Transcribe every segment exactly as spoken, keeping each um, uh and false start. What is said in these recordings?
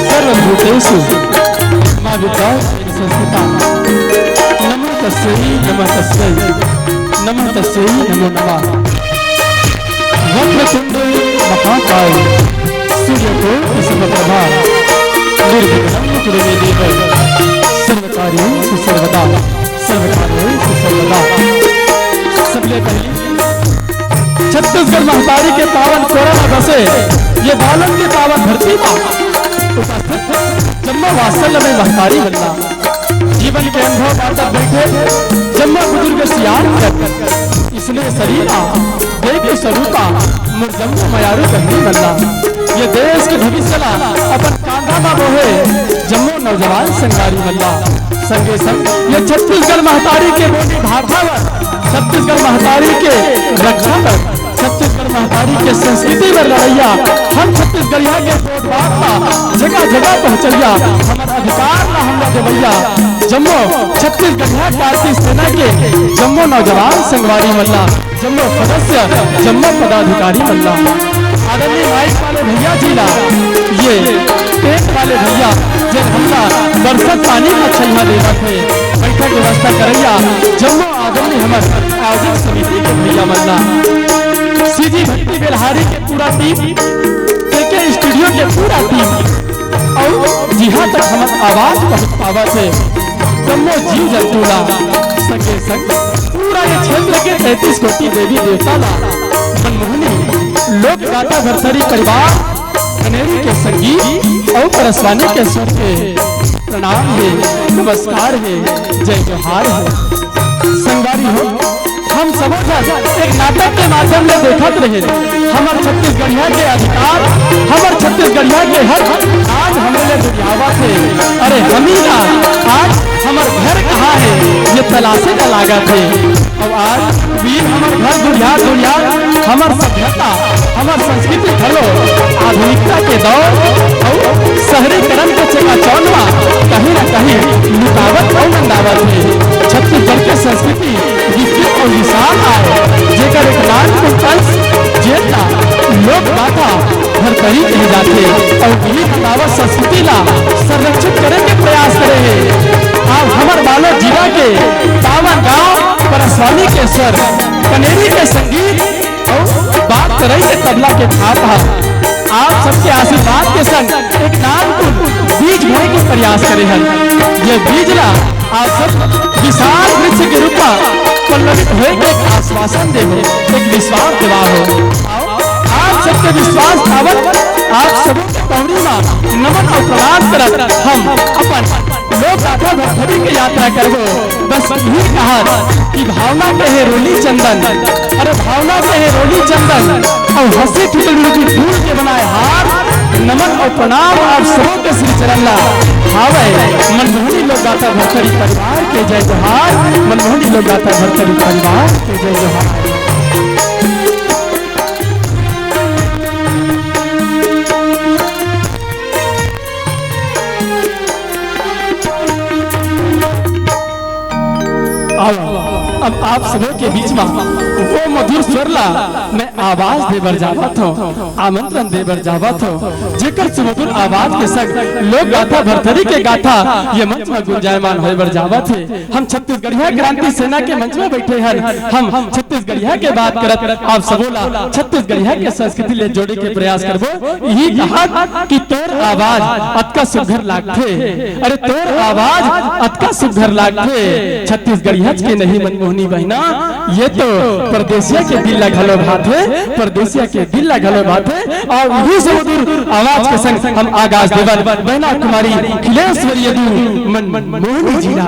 सर्वभूतेषु मां विद्या संस्थिता। नमो तस्यै, नमो तस्यै, नमो तस्यै, नमो नमः। वक्रतुंड महाकाय, सूर्यकोटि समप्रभा, निर्विघ्नं कुरु मे देव, सर्वकार्येषु सर्वदा, सर्वकार्येषु सर्वदा। सबले पहली छत्तीसगढ़ महतारी के पावन कोरा म बसे ये बालोद के पावन धरती म उपस्थित जम्मो वात्सल्यमय महतारी मन ला, जीवन के अनुभव बांटत बइठे जम्मो बुजुर्ग सियान कर, इसने शरीर आ देख के स्वरूप आ मोर जम्मो मयारू बहिनी मन ला, ये देश के भविष्य ला अपन कांधा म बोहे जम्मो नौजवान संगवारी मन ला, संगे संग ये छत्तीसगढ़ महतारी के बोली भाखा बर, छत्तीसगढ़ महतारी के रक्षा बर, छत्तीसगढ़ महतारी के संस्कृति बर लड़इया हम छत्तीसगढ़िया के बोलबाला ला जगह जगह पहुंचइया, हमर अधिकार ला हमला देवइया, जम्मो छत्तीसगढ़िया क्रांति सेना के जम्मो नौजवान संगवारी मन ला, जम्मो सदस्य, जम्मो पदाधिकारी मन ला, आदरणीय माइक वाले भैया जी ला, ये टेंट वाले भैया, जे हमला बरसत पानी म छइहां देवत हे, बइठे के व्यवस्था करइया, जम्मो आदरणीय हमर आयोजक समिति के भैया मन ला, सीजी भक्ति बेलहारी के पूरा टीम, केके स्टूडियो के पूरा टीम, अउ जिहां तक हमर आवाज पहुंच पावत हे, जम्मो जीव जंतु ला, संगे संग पूरा ये क्षेत्र के तैंतीस कोटि देवी देवता ला, मनमोहनी लोक गाथा भरथरी परिवार, कनेरी के संगीत अउ परसवानी के स्वर के प्रणाम हे, नमस्कार हे, जय जोहार हे। संगवारी हो, हम सबो झन एक नाटक के माध्यम ले देखत रहेन, हमर छत्तीसगढ़िया के अधिकार, हमर छत्तीसगढ़िया के हक आज हमरे ले दुरिहावत हे। अरे हमी ला आज हमर घर कहां हे, ये तलाशे ला लागत हे। अउ आज वीर हमर घर दुरिहात दुरिहात हमर सभ्यता, हमर संस्कृति घलो आधुनिकता के दौर अउ शहरीकरण के चकाचौंध म कहीं न कहीं लुटावत अउ नंदावत हे। छत्तीसगढ़ के संस्कृति विस्तृत अउ विशाल आय, जेकर एक नानकुन अंश जेन ला लोक गाथा भरथरी कहे जाथे अउ इही कहावत संस्कृति ला संरक्षित करे के प्रयास करे हे। आज हमर बालोद जिला के पावन गांव परसवानी के स्वर, कनेरी के संगीत अउ बात करई के तबला के थाप ह आप सबके आशीर्वाद के संग एक नानकुन बीज बोए के प्रयास करे हन। ये बीज ला आप सब विशाल वृक्ष के रूप म पल्लवित होए के एक आश्वासन देवो, एक विश्वास दिलावो। आप सबके विश्वास पावत आप सबो के पौड़ी म नमन अउ प्रणाम करत हम अपन लोक गाथा भरथरी के यात्रा करबो। बस इही कहत कि भावना के हे रोली चंदन, अरे भावना के हे रोली चंदन, अउ हंसी ठिठुली फूल के बनाए हार, नमन अउ प्रणाम आप सबो के श्री चरण ला। हावय मनमोहनी लोक गाथा भरथरी परिवार के जय जोहार, मनमोहनी लोक गाथा भरथरी परिवार के जय जोहार। अब, अब आप सबो के बीच म वो मधुर स्वर ला मैं आवाज दे बर जावत हूँ, आमंत्रण दे बर जावत हूँ, जेकर सुमधुर आवाज के संग लोक गाथा भरथरी के गाथा ये मंच म गुंजायमान होए बर जावत हे। हम छत्तीसगढ़िया क्रांति सेना के मंच में बैठे हन, हम छत्तीसगढ़िया के बात करत, आप सबो ला छत्तीसगढ़िया के संस्कृति ले जोड़े के प्रयास करबो। इही कहत कि तोर आवाज अतका सुघर लागथे, अरे तोर आवाज अतका सुघर लागथे, छत्तीसगढ़िया के नहीं मनमोहनी बहिना, ये तो परदेसिया के दिल ला घलो भाथे, परदेसिया के दिल ला घलो भाथे। अउ इही सुमधुर आवाज के संग हम आगाज देवन बहिना कुमारी खिलेश्वरी यदु मनमोहनी जी ला।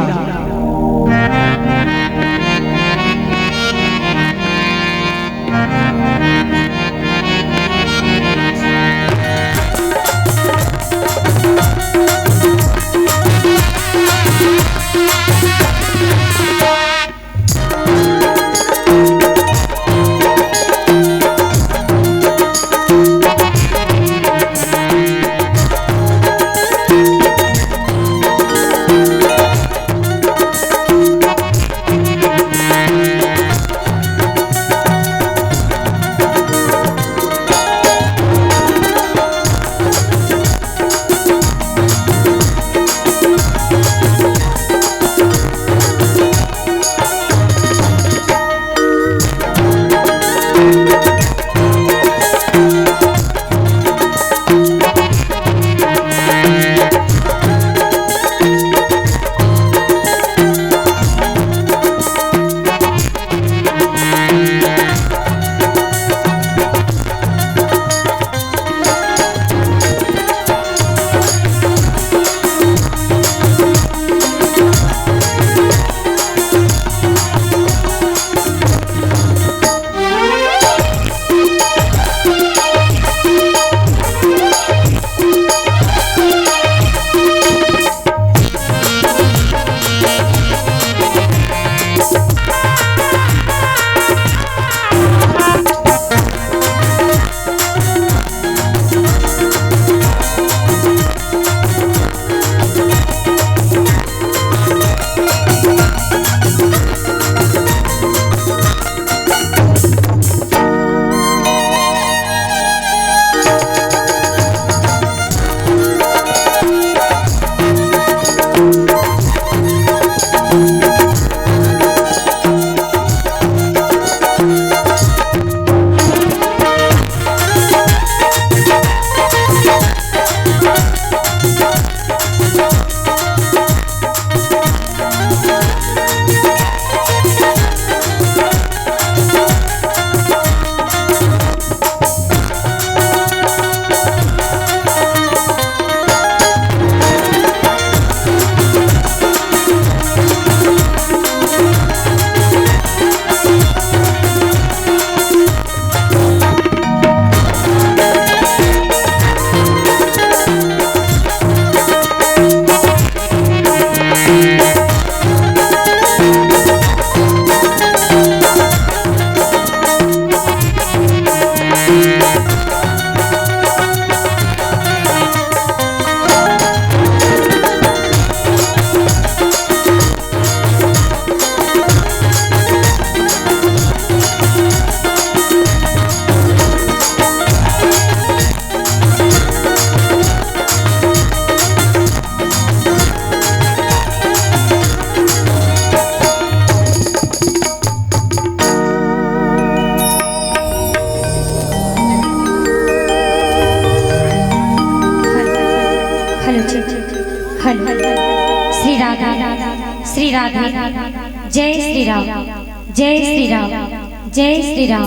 हेलो, श्री राधे, श्री राधे, जय श्री राम, जय श्री राम, जय श्री राम,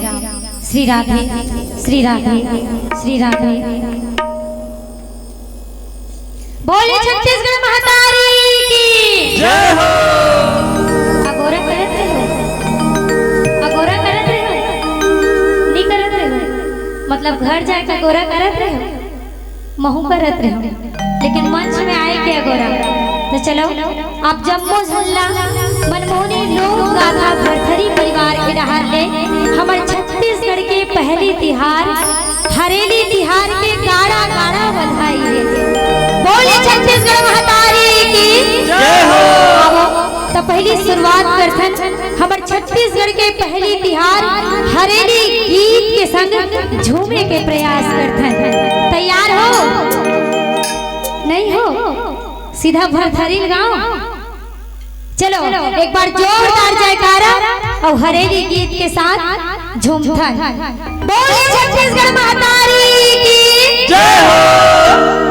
श्री राधे, श्री राधे, श्री राधे। बोले छत्तीसगढ़ महतारी की। जय हो। अगोरा करत रहे हो, अगोरा करत रहे हो, नहीं करत रहे हो, मतलब घर जाके अगोरा करत रहे हो, महू करत रहे हो, लेकिन मंच में आए के अगोरा। तो चलो, आप जम्मो झन ला मनमोहनी लोक गाथा भरथरी परिवार के डहार ले हमर छत्तीसगढ़ के पहली तिहार हरेली तिहार के गाड़ा गाड़ा बधाई हे। बोले छत्तीसगढ़ महतारी की। जय हो। अब त पहली शुरुआत करथन हमर छत्तीसगढ़ के पहली तिहार हरेली गीत के संग झूमे के प्रयास करथन। तैयार हो? नहीं हो? सीधा भरथरी गाँव। चलो, एक बार जोरदार जयकारा अउ हरेली गीत के साथ झूमथन। बोले छत्तीसगढ़ महतारी की। जय हो।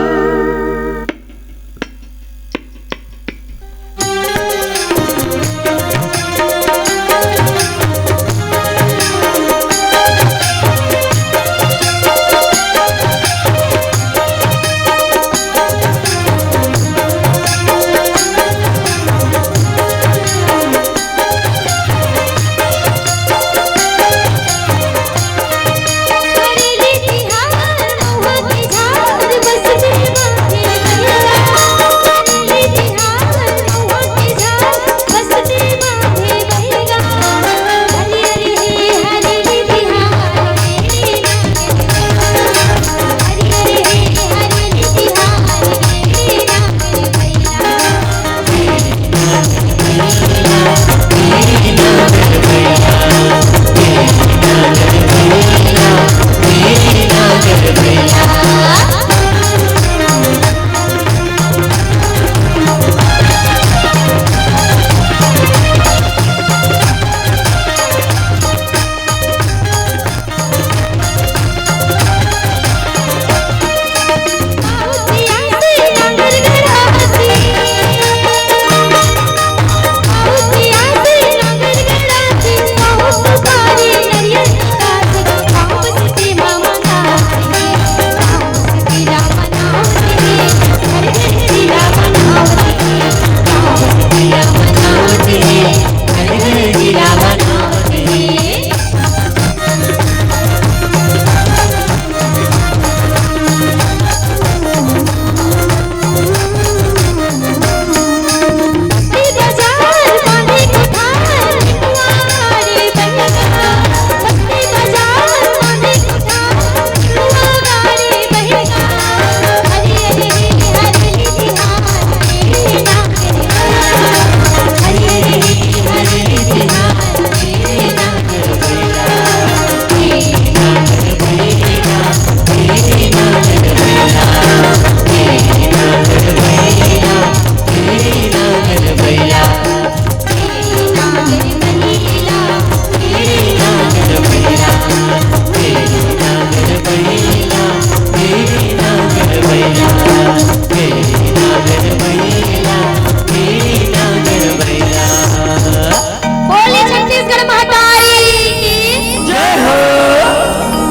बोले छत्तीसगढ़ महतारी की। जय हो।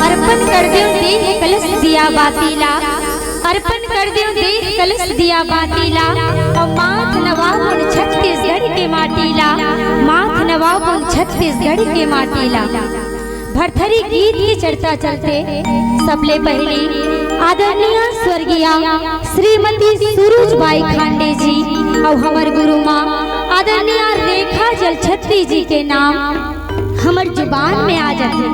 अर्पण कर देव दीप कलश दिया बाती ला, अर्पण कर देव दीप कलश दिया बाती ला, अउ माथ नवाबुन छत्तीसगढ़ के माटी ला, माथ नवाबुन छत्तीसगढ़ के माटी ला। भरथरी गीत के चर्चा चलथे, सबले पहली आदरणीय स्वर्गीय श्रीमती सुरुज बाई खांडे जी अउ हमर गुरु माँ आदरणीय रेखा जलछत्री जी के नाम हमर जुबान में आ जाथे।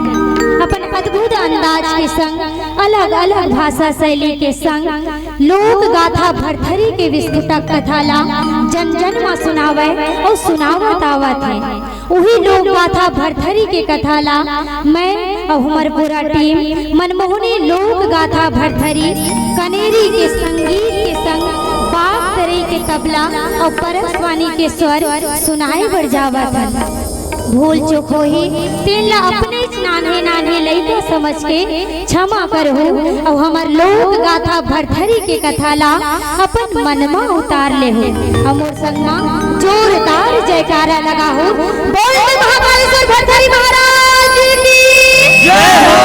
अपन अद्भुत अंदाज के संग, अलग-अलग भाषा शैली के संग लोक गाथा भरथरी के विस्फोटक कथा ला जन-जन म सुनावय अउ सुनावत आवत हे। उही लोक गाथा भरथरी के कथा ला मैं अउ हमर पूरा टीम मनमोहनी लोक गाथा भरथरी कनेरी के संगीत के संग बाग तरई के तबला अउ परसवानी के स्वर सुनाए बर जावत हन। भूल चूक होही, तेन ला अपनेच नान्हे नान्हे लइका समझ के क्षमा करहू, अउ हमर लोक गाथा भरथरी के कथा ला अपन मन म उतार लेहू। अउ मोर संग म जोरदार जयकारा लगाहू। बोल दे महाकालेश्वर भरथरी महाराज की। जय हो।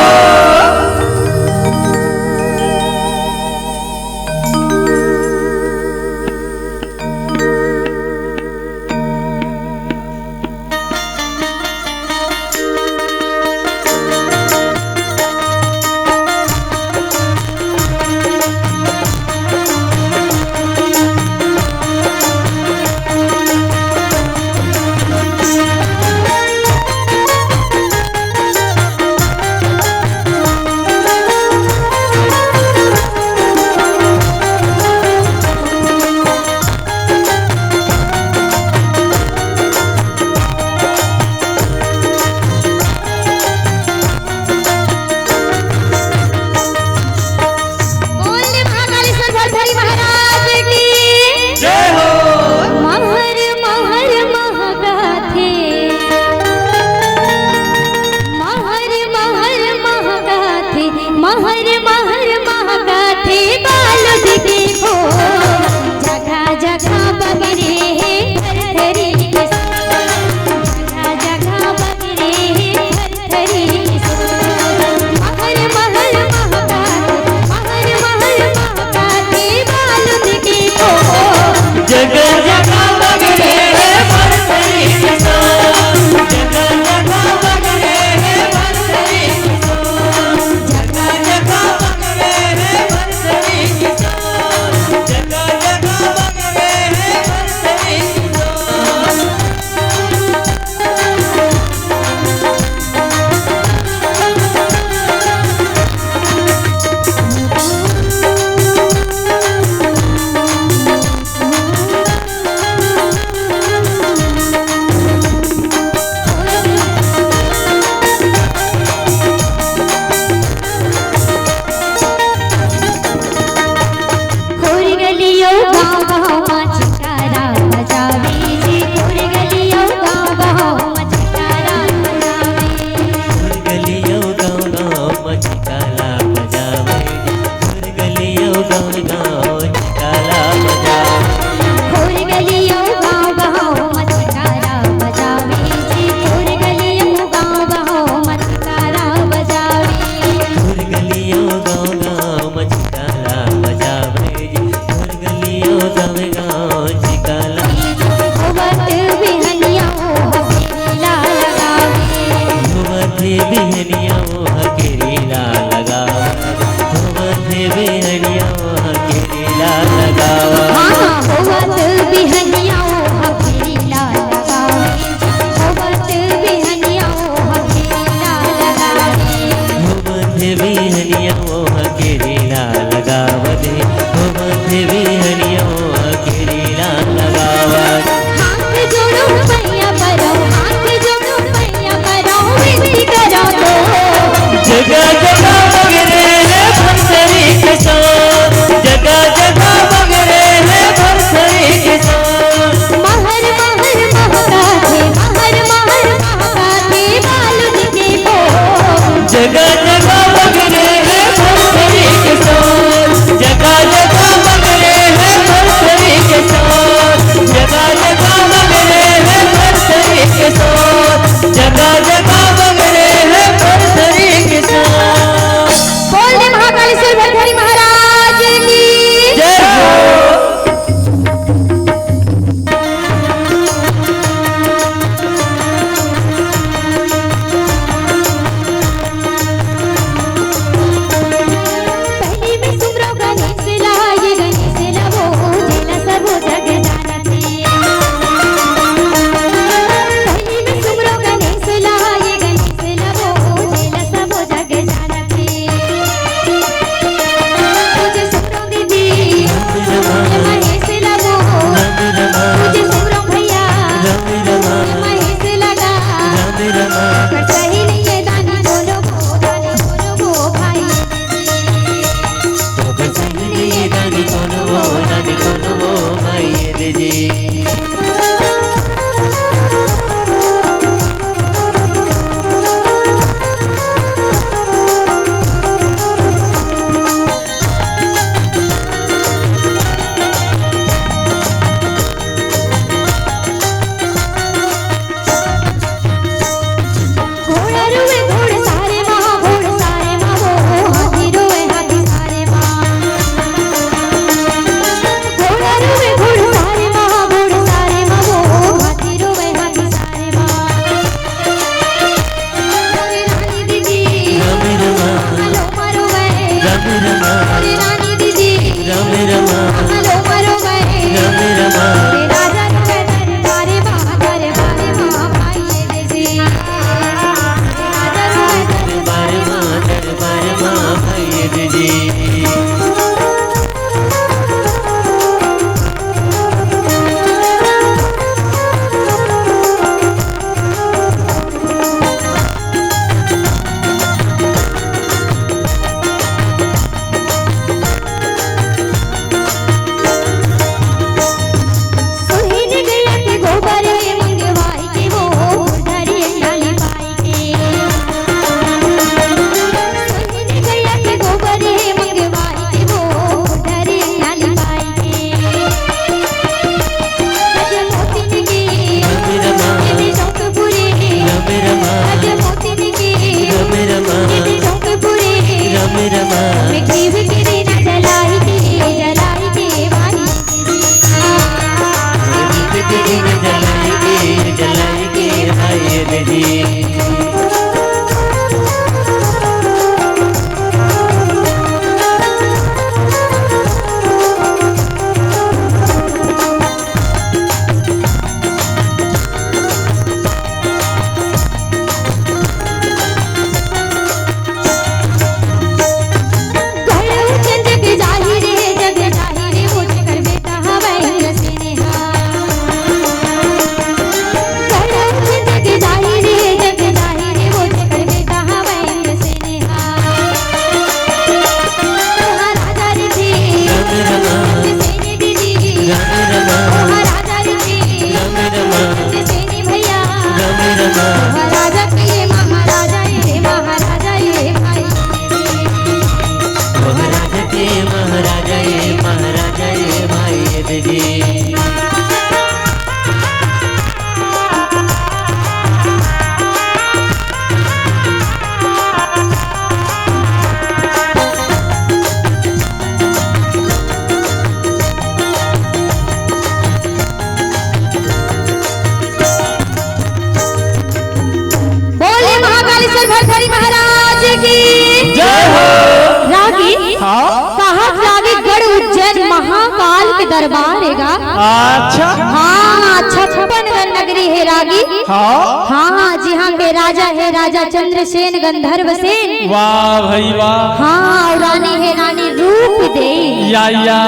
बोल दे महाकालेश्वर भरथरी महाराज की। जय हो। महर महर महकाथे, महर महर महकाथे, महर महर महकाथे बालू के भोर। जगह जगह बगरे हे भरथरी के सोर। जगह जगह बगरे हे भरथरी के सोर। महर महर महकाथे, महर महर महकाथे बालू के भोर। जगह जगह बगरे हे भरथरी के सोर। जगह जगह बगरे हे भरथरी के सोर। जगह जगह बगरे हे भरथरी के सोर। जगह जगह बगरे हे भरथरी के सोर। खोर गली अउ गाँव गाँव म जयकारा बजावे जी, खोर गली अउ गाँव गाँव म जयकारा बजावे। खोर गली अउ गाँव गाँव म जयकारा बजावे जी, खोर गली अउ गाँव गाँव जयकारा बजावे। खोर गली अउ गाँव गाँव म जयकारा बजावे जी, खोर गली अउ गाँव गाँव म जयकारा बजावे। खोर गली अउ गाँव गाँव म जयकारा बजावे जी, खोर गली अउ गाँव गाँव जयकारा। होवत बिहनिया ओ हकेरी ला लगावे। होवत बिहनिया ओ हकेरी ला लगावा। होवत बिहनिया ओ हकेरी ला लगावा। हाँ, हाँ, होवत बिहनिया ओ हकेरी ला लगावे। होवत बिहनिया ओ हकेरी ला लगावे। होवत बिहनिया ओ हकेरी ला लगावा दे। होवत बिहनिया ओ हकेरी ला लगावा। हाथ जोड़ो पैया परो, हाथ जोड़ो पैया परो, विनती करो तो। जगह जगह बगरे हे भरथरी के सोर, जगह जगह बगरे हे भरथरी के सोर। महर महर महकाथे, महर महर महकाथे बालू के भोर। जगह जगह बगरे हे भरथरी के सोर, जगह जगह बगरे हे भरथरी के सोर, जगह जगह बगरे हे भरथरी के सोर, जगह जगह बगरे हे भरथरी के सोर। बोल दे महाकालेश्वर भरथरी महाराज की जय हो। पहली में सुमरो गणेश ला, ये गणेश ला वो, जेला सबो जग जानत हे। पहली में सुमरो गणेश ला, ये गणेश ला वो, जेला सबो जग जानत हे। तुझे सुमरो दीदी, ये महेश ला वो, तुझे सुमरो भैया, ये महेश लगा। पर सही नहीं है दानी दोनों को, दानी दोनों को भाई। तो बस ये दानी कोनो वो, दानी कोनो वो माई रे जी। बोले महाकालेश्वर भरथरी महाराज की। जय हो। रागी, हाँ? कहा रागी गढ़ उज्जैन महाकाल के दरबार हे गा। अच्छा। हाँ, छप्पन गण नगरी हे रागी। हाँ। हाँ, जिहाँ के राजा हे राजा चंद्रसेन गंधर्व सेन। वाह भाई वाह। हाँ, अउ रानी हे रानी रूप देई। या, या।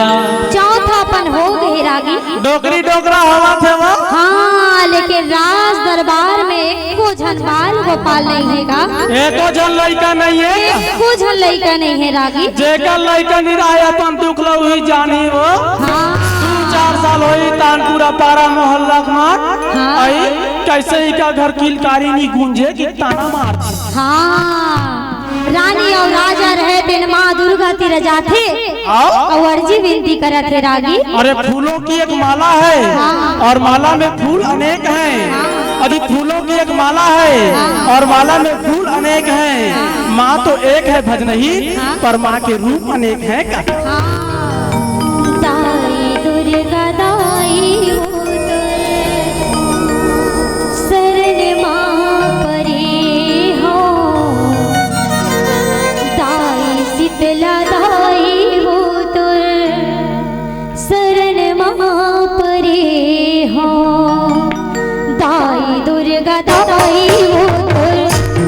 चौथापन हो गे हे रागी। डोकरी डोकरा हवा थे वो। हाँ, लेकिन राज दरबार में एको झन बाल गोपाल नहीं हे गा। एको झन लइका नहीं हे। एको झन लइका नहीं हे रागी। जेकर लइका नहीं रहे अपन दुख ला उही जानी वो। हाँ। दू चार साल होई तानपुरा पारा मोहल्ला के मार। हाँ। आई कैसे इका घर किलकारी नहीं गूंजे कि ताना मार। हाँ। रानी अउ राजा रहे तेन माँ दुर्गा तीर जाथे। आओ। अउ अर्जी विनती करत हे रागी। अरे फूलों की एक माला है हाँ। और माला में फूल अनेक हैं। हाँ। अभी फूलों की एक माला है हाँ। और माला में फूल अनेक हैं। हाँ। माँ तो एक है भजनही हाँ। पर माँ के रूप अनेक हैं का। हाँ। दाई दुर्गा दाई हो तोर शरण मा परे हो। दाई शीतला दाई हो तोर शरण मा परे हो। दाई दुर्गा दाई हो तोर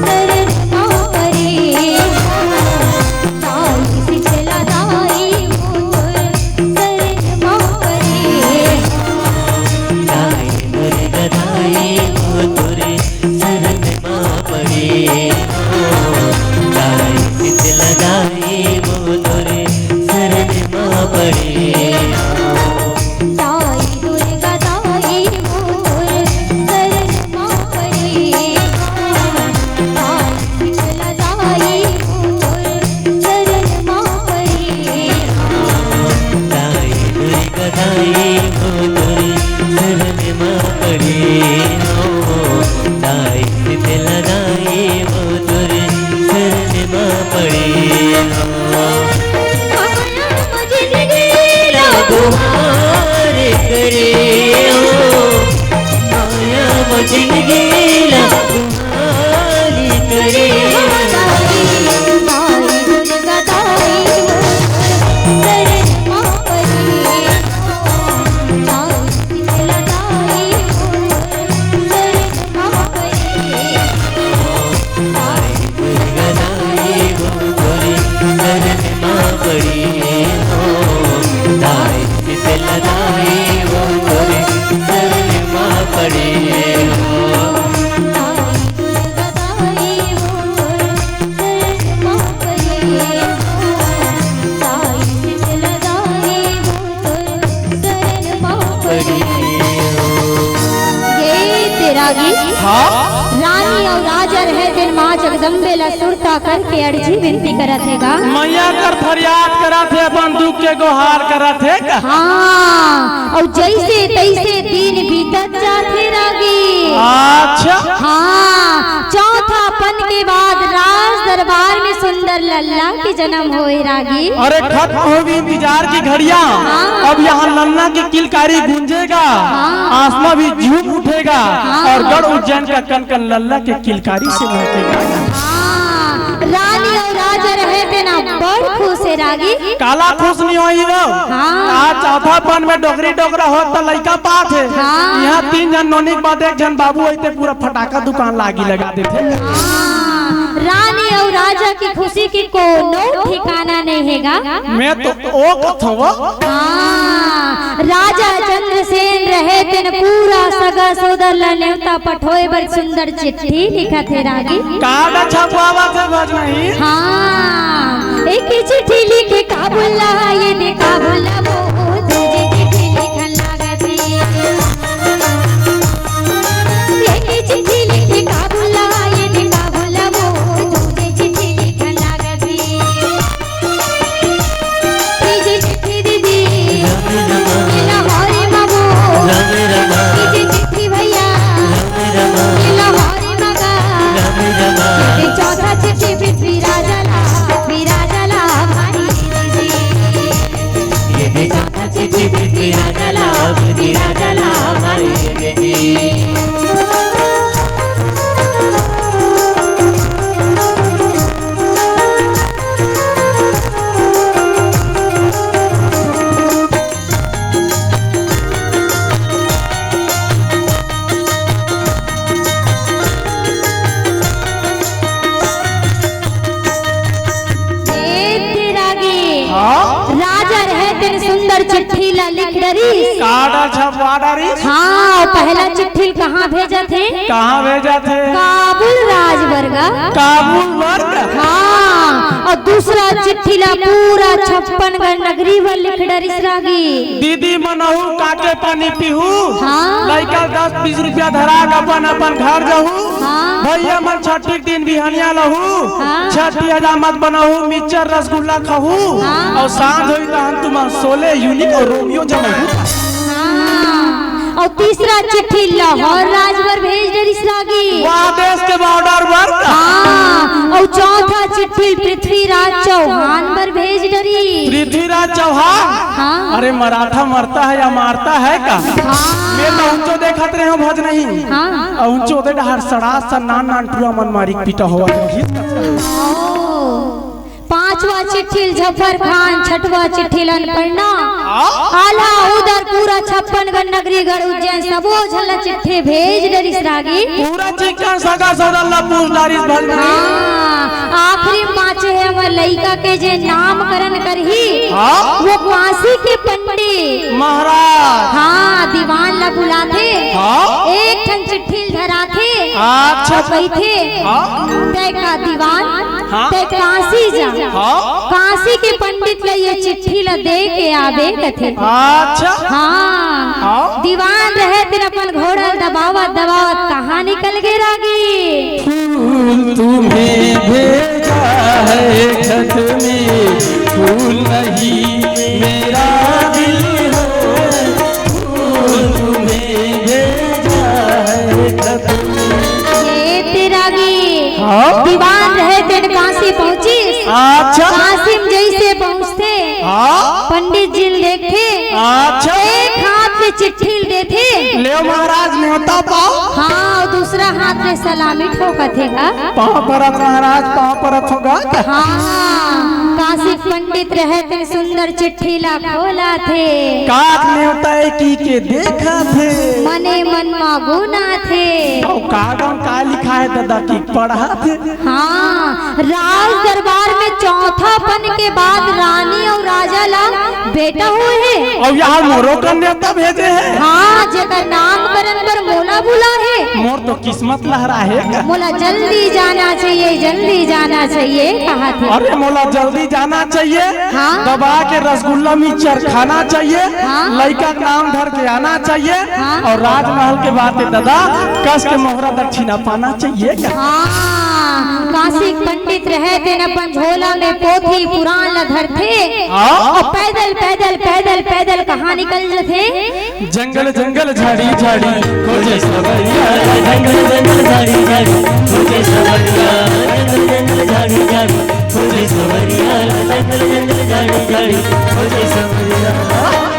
शरण मा परे हो। दाई शीतला दाई हो तोर शरण मा परे हो। दाई दुर्गा दाई हो तोर शरण मा परे हो। दाई शीतला दाई हो तोर शरण मा परे हो। दाई दुर्गा दाई हो तोर शरण मा परे हो। दाई शीतला दाई हो तोर शरण मा परे हो। दाई दुर्गा दाई हो तोर शरण मा परे हो। दाई शीतला दाई हो तोर शरण मा परे हो। माया म जिनगी ला गुहार करे हो। माया म जिनगी ला गुहार करे हो। दाई दुर्गा दाई हो शरण मा परे हो। दाई शीतला दाई हो शरण मा परे हो। दाई दुर्गा दाई हो तोर शरण मा परे हो। दाई शीतला दाई हो तोर शरण मा परे हो। दाई दुर्गा दाई हो तोर शरण मा परे हो। दाई शीतला दाई हो तोर शरण मा परे हो। ये तेरा गीत हाँ? रानी अउ राजा रहे तेन माँ जगदम्बे ला सुरता करके अर्जी विनती करत हे गा। मैया कर फरियाद करत हे, अपन दुख के गोहार करत हे का? हाँ, अउ जैसे तैसे दिन बीतत जाथे रागी। अच्छा। हाँ, चौथापन के बाद राज दरबार में सुंदर लल्ला के जन्म होए रागी। अरे खत्म होगी इंतजार की घड़िया, हाँ। अब यहाँ लल्ला की किलकारी गूंजेगा, हाँ। आसमां भी झूम उठेगा हाँ। और गढ़ उज्जैन का कन कन लल्ला के किलकारी से महकेगा। हाँ, रानी अउ राजा रहे तेन बड़ खुश हे रागी। काला खुश नहीं होई वो। हाँ। आज चौथापन में डोकरी डोकरा होत त लइका पात हे। हाँ। यहाँ तीन झन नोनी के बाद एक झन बाबू होई ते पूरा फटाका दुकान लागी लगा देथे। हाँ। रानी अउ राजा की खुशी की कोनो ठिकाना नहीं हे गा। मैं तो ओ कथों वो। हाँ, राजा चंद्रसेन रहे तेन पूरा सगा सोदर ला नेवता पठोए बर सुंदर चिट्ठी लिखत हे रागी। कार्ड छपवावत हे भजनही। हाँ, एक चिट्ठी लिखे का बोला, ये दे का बोला, वो दूजे चिट्ठी लिखन लागत हे। एक चिट्ठी लिखे का बोला, ये दे का बोला, वो दूजे चिट्ठी लिखन लागत हे। तीजी चिट्ठी दीदी, राम राम। मिला हो ए तेरा गे। हाँ? राजा रहे तेन सुंदर चिट्ठी ला लिख डरिस। का डर छपवा डरिस? हाँ, अउ पहला चिट्ठी ल कहाँ भेजत हे? कहाँ भेजत हे? काबुल राज बर गा। काबुल बर गा? हाँ, अउ दूसरा चिट्ठी ला पूरा छप्पन गढ़ नगरी बर लिख डरिस रागी। दीदी मन अहू काके पानी पीहू। हाँ। लइका दस बीस रुपया धरा के अपन, अपन घर जाहू। हाँ। भैया मन छठी के दिन बिहनिया लहू। हाँ। छठी हजामत बनाहू, मिक्सचर रसगुल्ला खाहू। हाँ। अउ सांझ होई तहन तुमन सोले यूनिक अउ रोमियो जमाहू। हाँ। अउ तीसरा चिट्ठी लाहौर राज बर भेज डरिस रागी। वाह, देश के बॉर्डर बर। हाँ। अउ चौथा चिट्ठी पृथ्वीराज चौहान बर भेज डरिस। पृथ्वीराज चौहान? हाँ। अरे, मराठा मरता है या मारता है का? हाँ। मैं तो ऊंचो देखत रहे हूँ, भज नहीं। हाँ। अउ ऊंचो दे डहर सड़ा सा नान नान टुरा मन मारी पीटा होवत रहिस। ओ, पांचवा चिट्ठी ल जफर खान, छठवा चिट्ठी ल अनपढ़ना। हाँ। आल्हा उदर पूरा छप्पन गढ़ नगरी गढ़ उज्जैन सबो झन ल चिट्ठी भेज डरिस रागी। पूरा चिक्कन सगा सौदन ल पूछ डारिस भंगरी। हाँ, आखिरी म बांचे हे हमर लइका के जे नामकरण करही, हाँ? वो काशी के पंडित महाराज। हाँ, दीवान ला बुलाथे। हाँ? एक ठन चिट्ठी ल धराथे। अच्छा। अउ कहिथे, हाँ? "तै का दीवान, हाँ? तै काशी जा।" हाँ? काशी के पंडित ला ये चिट्ठी ला दे के आबे कथे। अच्छा। हाँ। हाँ। दीवान रहे तेन अपन घोड़ा ल दबावत दबावत कहाँ निकल गे रागी। फूल तुम्हें भेजा है खत में, फूल नहीं मेरा दिल है। फूल तुम्हें भेजा है खत में। ये तेरा गे हाँ? दीवान रहे तेन काशी पहुंचिस। अच्छा। काशी म जइसे पहुंचथे, हाँ? पंडित जी ल देखथे। अच्छा। एक हाथ ले चिट्ठी ल देथे। लेव महाराज, नेवता पाव। हाँ, अउ दूसरा हाथ ले सलामी ठोकत हे गा। पाँव परत महाराज, पाँव परत हो गा। हाँ, काशी पंडित रहे तेन सुंदर चिट्ठी ला खोलथे। का नेवता ए कहिके देखथे। मने मन मा गुनाथे। अउ का गाँव का लिखा है दादा कि पढ़थे। हाँ, राज दरबार में चौथापन के बाद रानी अउ राजा ला बेटा होए हे। अउ यहाँ मोरो कन्या त भेजे हे। हाँ, जेकर नामकरण बर मोला बुलाए हे। मोर तो किस्मत लहराए हे। मोला जल्दी जाना चाहिए, जल्दी जाना चाहिए, कहाथे। अरे, मोला जल्दी जाना चाहिए। हाँ। दबा के रसगुल्ला मिक्सचर खाना चाहिए। हाँ। लइका के नाम धर के आना चाहिए। हाँ। अउ राजमहल के बात हे दादा, कस के मोहरा दक्षिणा पाना चाहिए। हाँ, काशी पंडित रहे तेन अपन झोला में पोथी पुराण ल धरथे। हाँ। अउ पैदल, पैदल, पैदल, पैदल कहाँ निकल जथे? जंगल जंगल झाड़ी झाड़ी खोजे सवरिया, जंगल जंगल झाड़ी झाड़ी खोजे सवरिया, जंगल जंगल झाड़ी झाड़ी खोजे सवरिया, जंगल जंगल झाड़ी झाड़ी खोजे सवरिया।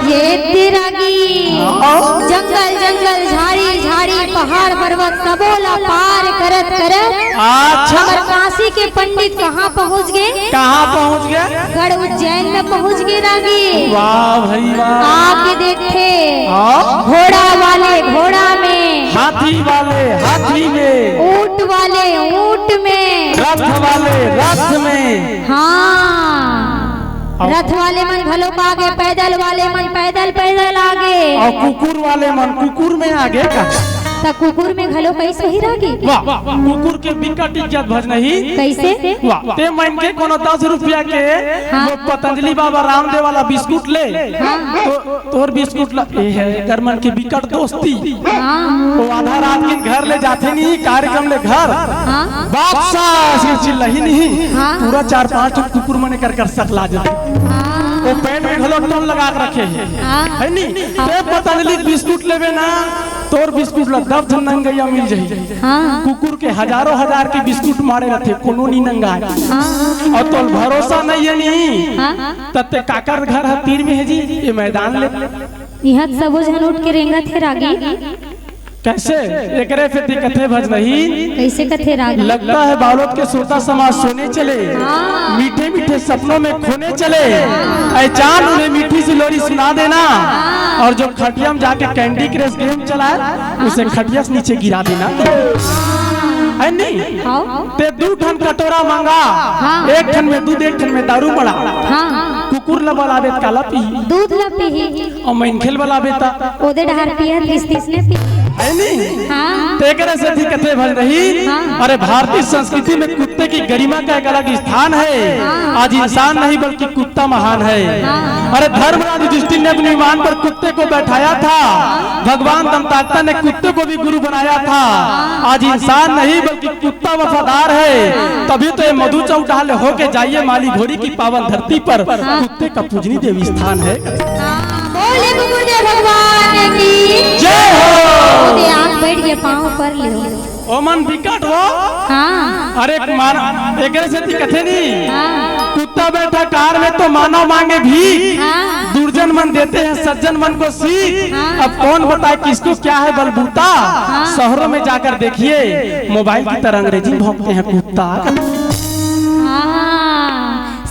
ये तेरा गीत। हाँ। जंगल जंगल, झाड़ी झाड़ी, पहाड़ पर्वत, सबो ला पार करत करत अच्छा। हमर काशी के पंडित कहाँ पहुँच गे? कहाँ पहुँच गे? गढ़ उज्जैन में पहुँच गे रागी। वाह भाई वाह। आके देखथे। हाँ। घोड़ा वाले घोड़ा में। हाथी वाले हाथी में। ऊंट वाले ऊंट में। रथ वाले रथ में। हाँ। अउ रथ वाले मन घलो आगे, पैदल वाले मन पैदल पैदल आगे। अउ कुकुर वाले मन कुकुर में आगे का? त कुकुर में घलो कइसे ही रागी? वाह, कुकुर के बिकट इज्जत भज नहीं। कइसे? वाह, ते मन के कोनो दस रुपया के हाँ। वो पतंजलि बाबा रामदेव वाला बिस्कुट ले। हाँ। तो तोर बिस्कुट ला, ए हे, एकर मन के बिकट दोस्ती। हाँ। वो आधा रात के घर ले जाथे नहीं, कार्यक्रम ले घर। हाँ। बादशाह से चिल्लाही नहीं। हाँ। पूरा चार पांच ठो कुकुर मन एकर कर सकला जाथे। हाँ। वो पैंट में घलो टोन लगा के रखे हे। हाँ। है नी? हाँ। ते पतंजलि बिस्कुट लेबे ना, तोर बिस्कुट ला दस झन नंगइया मिल जाही। हाँ। कुकुर के हजारों हजार के बिस्कुट मारे रथे, कोनो नी नंगाय। हाँ। अउ तोल भरोसा नहीं है नी। हाँ। त ते काकर घर ह तीर में हे जी, ये मैदान ले। इहाँ सबो झन उठ के रेंगत हे रागी। कैसे? एकरे सेती कथे भजनही। कैसे कथे रागी? लगता है बालोद के सुरता समाज सोने चले। हाँ। मीठे मीठे सपनों में खोने चले। ऐ चांद उन्हें मीठी सी लोरी सुना देना। हाँ। और जो खटिया में जाके कैंडी क्रश गेम चलाए, उसे खटिया से नीचे गिरा देना। है नहीं? हाँ। ते दू ठन कटोरा मांगा, हाँ। एक ठन में दूध, एक ठन में दारू पड़ा। हाँ। कुकुर ला बलाबे त काला पीही? दूध ला पीही। अउ मनखे ल बलाबे त? ओदे डहार पियत रिहिस तइसने पीही। है नहीं? हाँ। तेकरे सेती कथे भजनही। हाँ। अरे, भारतीय संस्कृति में कुत्ते की गरिमा का एक अलग स्थान है। हाँ। आज इंसान नहीं बल्कि कुत्ता महान है। हाँ। अरे, धर्मराज युधिष्ठिर ने अपने विमान पर कुत्ते को बैठाया था। भगवान दंताकता ने कुत्ते को भी गुरु बनाया था। आज इंसान नहीं बल्कि कुत्ता वफादार है। तभी तो ये मधु चौक डहार ले होके जाइए, माली भोरी की पावन धरती पर कुत्ते का पूजनीय देवी स्थान है। हाँ, बोले कुकुर देव भगवान की जय हो। ओदे आके बइठ गे, पाँव पर ले। ओमन बिकट हो। हाँ। अरे मान, एकरे सेती कथे नहीं। हाँ। कुत्ता बैठा कार में तो मानव मांगे भीख। हाँ। दुर्जन मन देते हैं सज्जन मन को सीख। हाँ। अब कौन बताए किसको क्या है बलबूता। हाँ। शहरों में जाकर देखिए, मोबाइल की तरह अंग्रेजी भौंकते हैं कुत्ता। हाँ।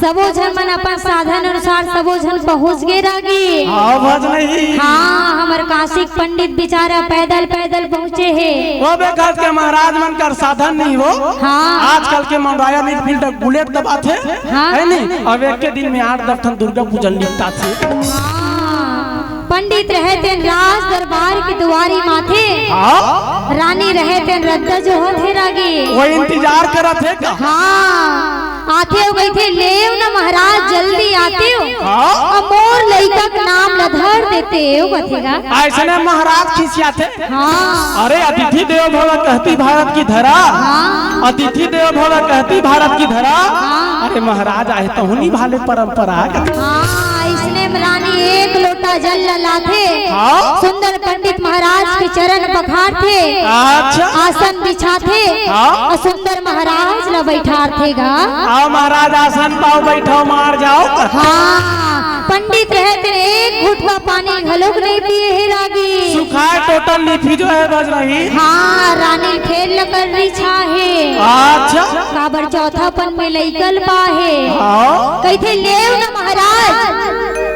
सबो झन मन अपन साधन अनुसार सबो झन पहुंच गे रागी। हाँ, भजनही। हाँ, हमर काशिक पंडित बिचारा पैदल पैदल पहुंचे हे। ओ बेखत के महाराज मन कर साधन नहीं हो। हाँ। आजकल के मन Royal Enfield Bullet दबाथे। हाँ। है नहीं? अब एक के दिन में आठ दस ठन दुर्गा पूजन निपटाथे। हाँ। पंडित रहे तेन राज दरबार के दुआरी माथे। हाँ। रानी रहे तेन रद्दा जोहत हे रागी। वो इंतजार करत हे का? हाँ। आथे अउ कहिथे, "लेव न महाराज, जल्दी आतेव। हाँ। अउ मोर लइका के नाम ल धर देतेव," कथे गा। अइसने महाराज खिसियाथे। हाँ। अरे, "अतिथि देवो भव" कहती भारत की धरा। हाँ। "अतिथि देवो भव" कहती भारत की धरा। हाँ। अरे, महाराज आए तहूँ निभा ले परंपरा। हाँ, अइसने में रानी एक लोटा जल ल लाथे। हाँ। सुंदर पंडित महाराज के चरण पखारथे। अच्छा। आसन बिछाथे। हाँ। अउ सुंदर महाराज ल बइठारथे गा। आओ महाराज, आसन पाओ, बैठो, मार जाओ। हाँ, पंडित रहे तेन एक घुटवा पानी घलोक नहीं पिए हे रागी। सुखाए टोटल निफिजो हे भजनही। हाँ, रानी फेर लकर रिछा हे। अच्छा। काबर चौथापन में लइका ल पाहे। हाँ। कहिथे, "लेव न महाराज,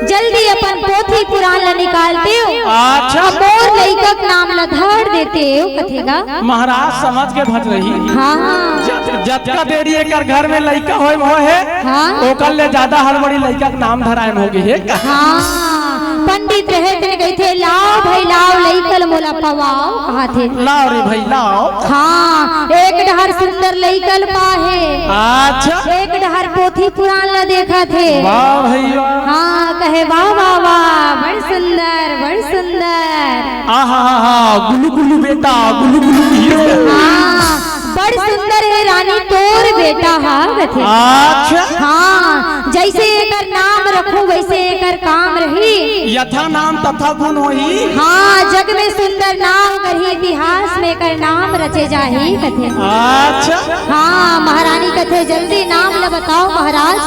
जल्दी अपन पोथी पुराण ल निकाल देव। अच्छा। अउ मोर लइका के नाम ल धर देतेव," कथे गा। महाराज समझ के भजनही। हाँ। जत-, जतका देरी एकर घर में लइका होए म होए हे, हाँ। ओकर ले जादा हड़बड़ी लइका के नाम धराए म होगे हे। हाँ। पंडित रहे तेन कहिथे, "लाव भई लाव, लइका ल मोला पवाव," कहाथे। लाव रे भई लाव। हाँ, एक डहर सुंदर लइका ल पाहे। अच्छा। एक डहर पोथी पुराण ल देखत हे। वाह भई वाह। हाँ, कहे, "वाह, वाह, वाह, बड़ सुंदर, बड़ सुंदर।" आहा हा हा, गुलु गुलु बेटा, गुलु गुलु बेटा। हाँ, बड़ सुंदर हे रानी तोर बेटा हा, कथे। अच्छा। हाँ, जइसे एकर नाम रखहूँ, वइसे एकर काम रही। यथा नाम तथा गुण होही। हाँ, जग में सुंदर नाम करही, इतिहास में एकर नाम रचे जाही, कथे। अच्छा। हाँ, महारानी कथे, "जल्दी नाम ल बताव महाराज।"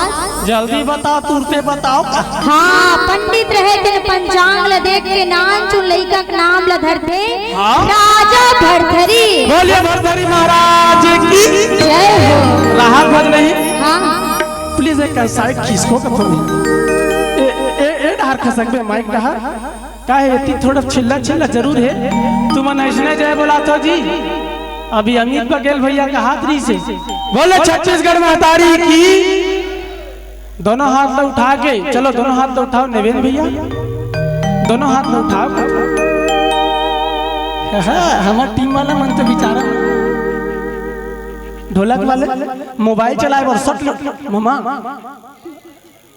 जल्दी बताव, तुरते बताव। हाँ, पंडित रहे तेन पंचांग ल देख के नानचुन लइका के नाम ल धरथे। हाँ। राजा भरथरी। बोलिए भरथरी महाराज की जय हो। राहत भजनही। हाँ। Please एक side खिसको कथो। ए, ए, ए, ए डहर खसकबे माइक डहर। काहे एती थोड़ा छिल्ला छिल्ला जरूर हे। तुमन अइसने जय बोलाथो जी। अभी अमित बघेल भइया कहात रहिसे। बोले छत्तीसगढ़ महतारी की। दोनों हाथ ल उठा के, चलो दोनों हाथ ल उठाव, नेवेन भइया, दोनों हाथ ल उठाव। हाँ, हमर team वाला मन तो बिचारा ढोलक वाले mobile चलाए बर सट ममा।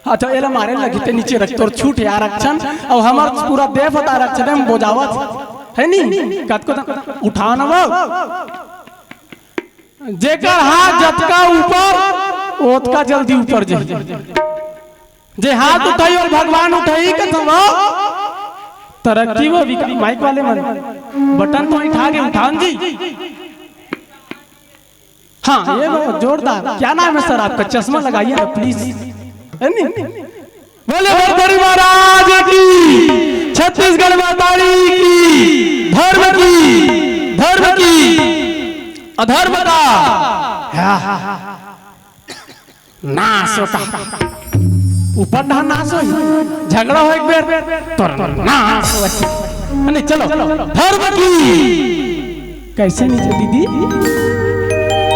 हाँ, तो एला मारे लगी ते नीचे रख, तोर छूट हे आरक्षण, अउ हमर पूरा देश होत आरक्षण में बोजावत हे नी, कतको त उठाव न वो। जेकर हाथ जतका ऊपर, ओतका जल्दी ऊपर जाही। जे हाथ उठाही, वो भगवान उठाही, कथों वो तरक्की, वो विका-, माइक वाले मन, बटन तो उठा के उठान जी। हाँ, ये वो जोरदार। क्या नाम है सर आपका? चश्मा लगाइए ना, please। है नी? बोले भरथरी महाराज की। छत्तीसगढ़ महतारी की, धर्म की, धर्म की, अधर्म का नाश होता। ऊपर ना नाश हो, झगड़ा हो एक बेर, तो नाश हो। नहीं, चलो, धर्म की। कैसे नहीं दीदी?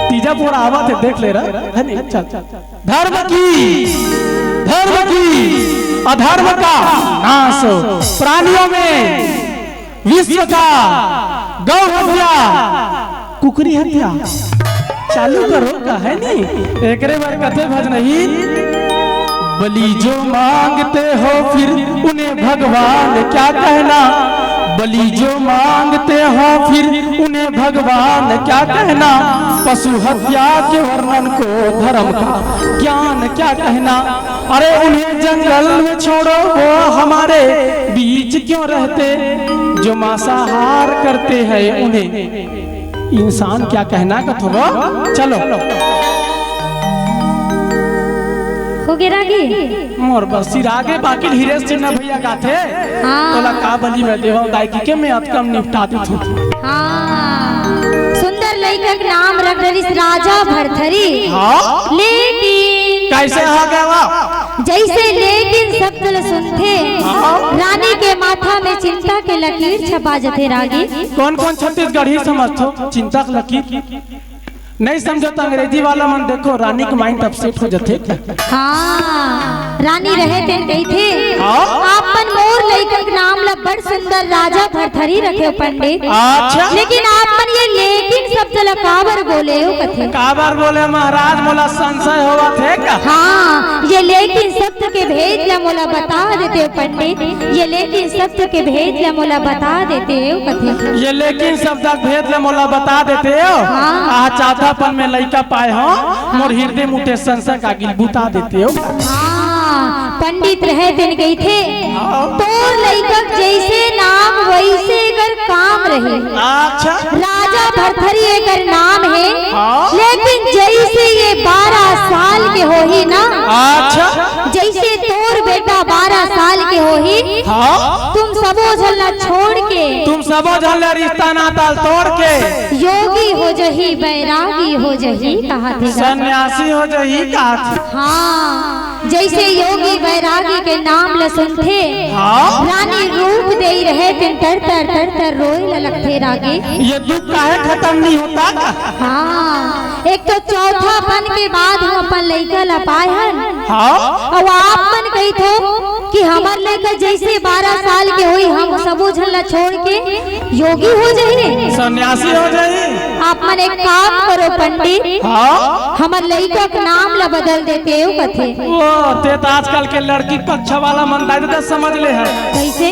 तीजा पोरा आवत हे, देख ले रहा है नहीं? चल, धर्म की, धर्म की, अधर्म का नाश हो। प्राणियों में विश्व का गौ हत्या, कुकरी हत्या चालू करो, का है नी? एकरे बर कथे भजन ही, बलि जो मांगते हो फिर उन्हें भगवान क्या कहना, बलि जो मांगते हो फिर उन्हें भगवान क्या कहना, पशु हत्या के वर्णन को धर्म का ज्ञान क्या कहना। अरे उन्हें जंगल में छोड़ो, वो हमारे बीच क्यों रहते, जो मांसाहार करते हैं उन्हें इंसान क्या कहना कथो। चलो, हो गे रागी। मोर बस सिर आगे, बाकी हिरेश सिन्हा भैया गाथे। हाँ। तोला का बलि मैं देवंव दाई कहिके मैं अतका म निपटा देथंव। हाँ। सुंदर लइका के नाम रख डरिस राजा भरथरी। हाँ। लेकिन कैसे हो गया वो? जैसे लेकिन शब्द ल सुनथे, हाँ। रानी के माथा में चिंता के लकीर छपा जथे रागी। कौन कौन छत्तीसगढ़ी समझथो चिंता के लकीर? नहीं समझो तो अंग्रेजी वाला मन देखो, रानी के mind upset हो जथे। हाँ, रानी रहे तेन कहिथे, हाँ? आप मन मोर लइका के नाम ला बड़ सुंदर राजा भरथरी रखे हो पंडित। अच्छा। लेकिन आप मन ये लेकिन शब्द ला काबर बोले हो कथे? काबर बोले महाराज, मोला संशय होवत हे का? हाँ, ये लेकिन शब्द के भेद ला मोला बता देते हो पंडित, ये लेकिन शब्द के भेद ला मोला बता देते हो कथे। ये लेकिन शब्द के भेद ला मोला बता देते हो। हाँ। आ चाथापन में लइका पाए हो, मोर हृदय मुठे संशय का गिल बुता देते हो। हाँ, पंडित रहे तेन कहिथे, हाँ। तोर लइका के जैसे नाम वैसे एकर काम रहे। अच्छा। राजा भरथरी एकर नाम हे, हाँ। लेकिन जैसे ये बारह साल के होही ना, अच्छा। जैसे तोर बेटा बारह साल के होही, हाँ। तुम सबो झन ला छोड़ के, तुम सबो झन ला रिश्ता नाता तोड़ के, योगी हो जही, बैरागी हो जही, कहा थे। सन्यासी हो जही, कहा थे। हाँ। जैसे योगी बैरागी के नाम ल सुनथे, हाँ। रानी रूप देई रहे तेन तर तर तर तर रोए ल लगथे रागी। ये दुख काहे खत्म नहीं होता? हाँ, एक तो चौथापन के बाद हम अपन लइका ल पाए हन, हाँ। अउ आप मन कहिथो कि हमर लइका जैसे बारह साल के होई, हम सबो झन ल छोड़ के योगी हो जाही, सन्यासी हो जाही। आप मन एक काम करो पंडित, हाँ। हमर लइका के नाम ल बदल देते हो कथे। ओ, ते तो आजकल के लड़की पक्ष वाला मन दाई दे समझ ले है। कैसे?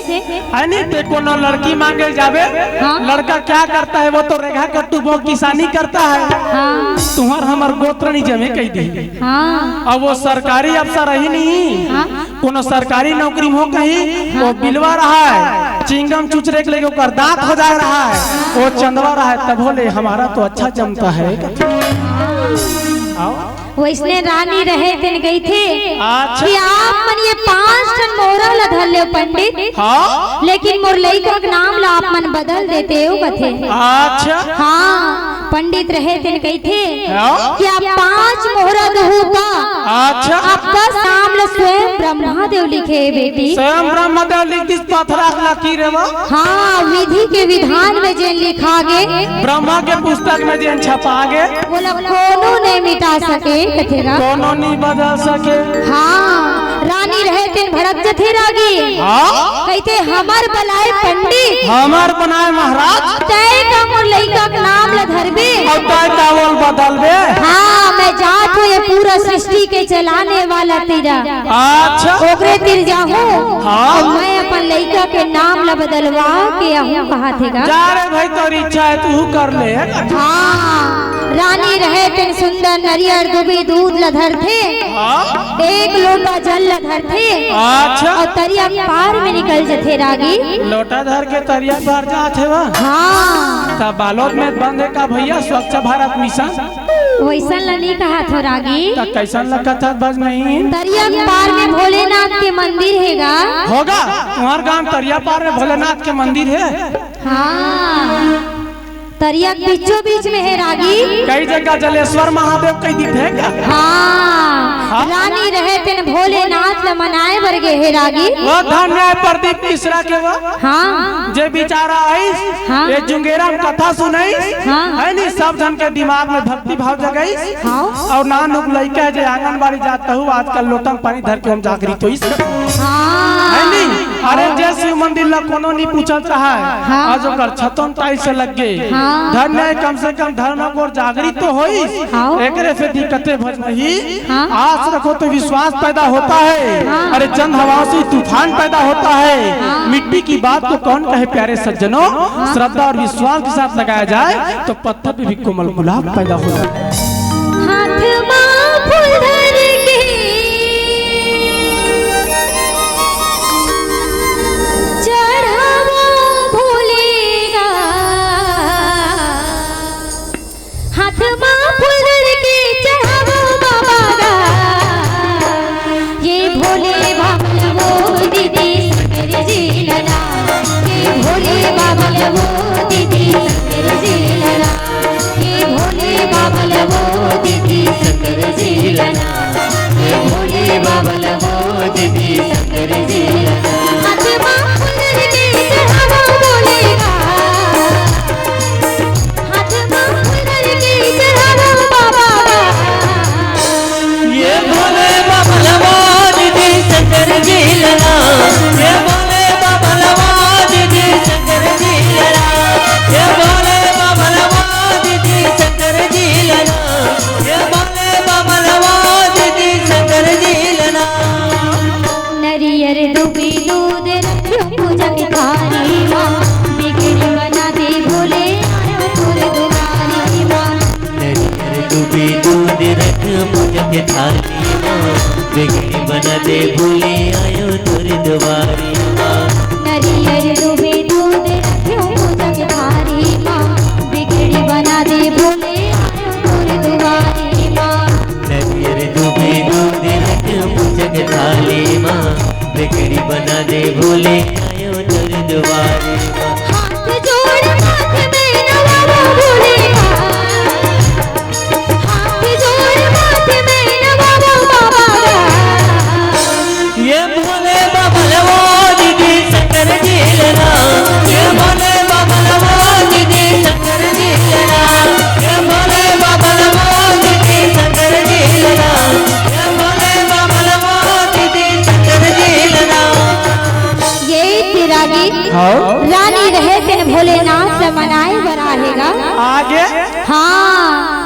है नहीं, ते कोनो लड़की मांगे जाबे, हाँ। लड़का क्या करता है वो तो रेखा कट्टू वो किसानी करता है। हाँ। तुम्हार हमर गोत्र नहीं जमे कह दी। हाँ। अब वो सरकारी अफसर रही नहीं। हाँ। कोनो सरकारी नौकरी में हो कहीं, वो बिलवा रहा है, चिंगम चुचरे के लेके ओकर दांत हो जा रहा है, वो चंदवा रहा है, तब बोले हमारा तो अच्छा जमता है। आओ। वैसने रानी रहे तेन कहिथे अच्छा। कि आप मन ये पांच ठन मोहरा ला धर लेव पंडित, हाँ। लेकिन मोर लइका के नाम ला आप मन बदल देते हो कथे। अच्छा। हाँ। पंडित रहे तेन कहिथे हाँ? कि आप पांच मोहरा दुहू का अच्छा। आपका नाम ल स्वयं ब्रह्मा देव लिखे हे बेटी। स्वयं ब्रह्मा देव लिख दिस पथरा के लकीर हे वो। हाँ, विधि के विधान में जेन लिखा गे। ब्रह्मा के पुस्तक में जेन छपा गे। बोला कोनो नहीं मिटा सके कथेरा। कोनो नहीं बदल सके। हाँ। रानी रहे तेन भड़क जथे रागी। हाँ? कहिथे हमर बलाए पंडित। हमर बनाए महाराज। तय का मोर लइका के नाम ल धरबे। अउ तय का ओल बदलबे। हाँ, मैं जात हूँ ये पूरा सृष्टि के चलाने वाला तीरा। अच्छा। ओकरे तीर जाहूँ। हाँ। अउ मैं अपन लइका के नाम ल बदलवा के आहूँ कहा थे गा। जा रे भाई तोर इच्छा है तू कर ले। हाँ। रानी रहे तेन सुंदर नरियर दुबी दूध ल धरथे। हाँ। एक लोटा जल ल धरथे। अच्छा। अउ तरिया पार में निकल जथे रागी। लोटा धर के तरिया पार जात हे वा। हाँ। त बालोद में बंद हे का भैया स्वच्छ भारत मिशन? वैसन ल नहीं कहा थो रागी। त कैसन ल कथा बज नहीं? तरिया पार में भोलेनाथ के मंदिर हे गा। होगा। वहाँ गांव तरिया पार में भोलेनाथ के मंदिर हे। हाँ, तरिया के बीचों बीच में हे रागी। कई जगह जलेश्वर महादेव कई दिखे का? हाँ, हाँ। रानी रहे तेन भोलेनाथ ल मनाए बर गे हे रागी। वो धन्य हे प्रदीप मिश्रा के वो। हाँ। जे बेचारा आइस, हाँ। ये जुंगेरा में कथा सुनाइस, हाँ। हे नी, सब झन के दिमाग में भक्ति भाव जगाइस। हाँ। अउ नान उग लइका हे जे आंगनबाड़ी जात हूँ, आजकल लोटा में पानी धर के हम जागृत होइस। हाँ। हे नी? अरे, जे शिव मंदिर ला कोनो नी पूछल चाहे, हाँ। आज ओकर छतम टाइल्स लग गे। हाँ। धन्य हे, कम से कम धर्म गोर जागृत तो होइस। हाँ। एकरे से दिक्कते भज नहीं। हाँ। आस रखो तो विश्वास पैदा होता है। हाँ। अरे, चंद हवाओं से तूफान पैदा होता है। हाँ। मिट्टी की बात को कौन कहे प्यारे सज्जनों, हाँ। श्रद्धा और विश्वास के साथ लगाया जाए तो पत्थर पे भी कोमल गुलाब पैदा होता है। हाथ मा फूल धर के चढ़ावो भोले गा, हाथ मा फूल धर के चढ़ावो बाबा गा। ये भोले बाबा ल वो दीदी शंकर जी ल ना, ये भोले बाबा ल वो दीदी शंकर जी ल ना, ये भोले बाबा ल वो दीदी शंकर जी ल ना, ये भोले बाबा ल वो दीदी शंकर जी ल ना। हाथ मा फूल धर के चढ़ावो भोले गा। हाथ मा फूल धर के चढ़ावो बाबा गा। ये भोले बाबा ल वो दीदी शंकर जी ल ना, ये भोले बाबा ल वो दीदी शंकर जी ल ना, ये भोले बाबा ल वो दीदी शंकर जी ल ना, ये भोले बाबा ल वो दीदी शंकर जी ल ना। नरियर दुबे दूध रख्यो पूजा के थारी मा, बिगड़ी बना दे भोले आयो तोर दुआरी मा। नरियर दुबे दूध रख पूजा के थारी मा, बिगड़ी बना दे भोले आयो तोर दुआरी मा। नरियर दुबे दूध रख्यो पूजा के थारी मा, बिगड़ी बना दे भोले आयो तोर दुआरी मा। नरियर दुबे दूध रख पूजा के थाली मा, बिगड़ी बना दे भोले आयो तोर दुआरी मा। हाथ जोड़ माथ में नवावो भोले गा। हाथ जोड़ माथ में नवावो बाबा गा। ये भोले बाबा ल वो दीदी शंकर जी ल ना, ये भोले बाबा ल वो दीदी शंकर जी ल ना, ये भोले बाबा ल वो दीदी शंकर जी ल ना, ये भोले बाबा ल वो दीदी शंकर जी ल ना। ये तेरा गीत हाँ। रानी रहे तेन भोलेनाथ ल मनाए बर आहे गा। आगे? हाँ।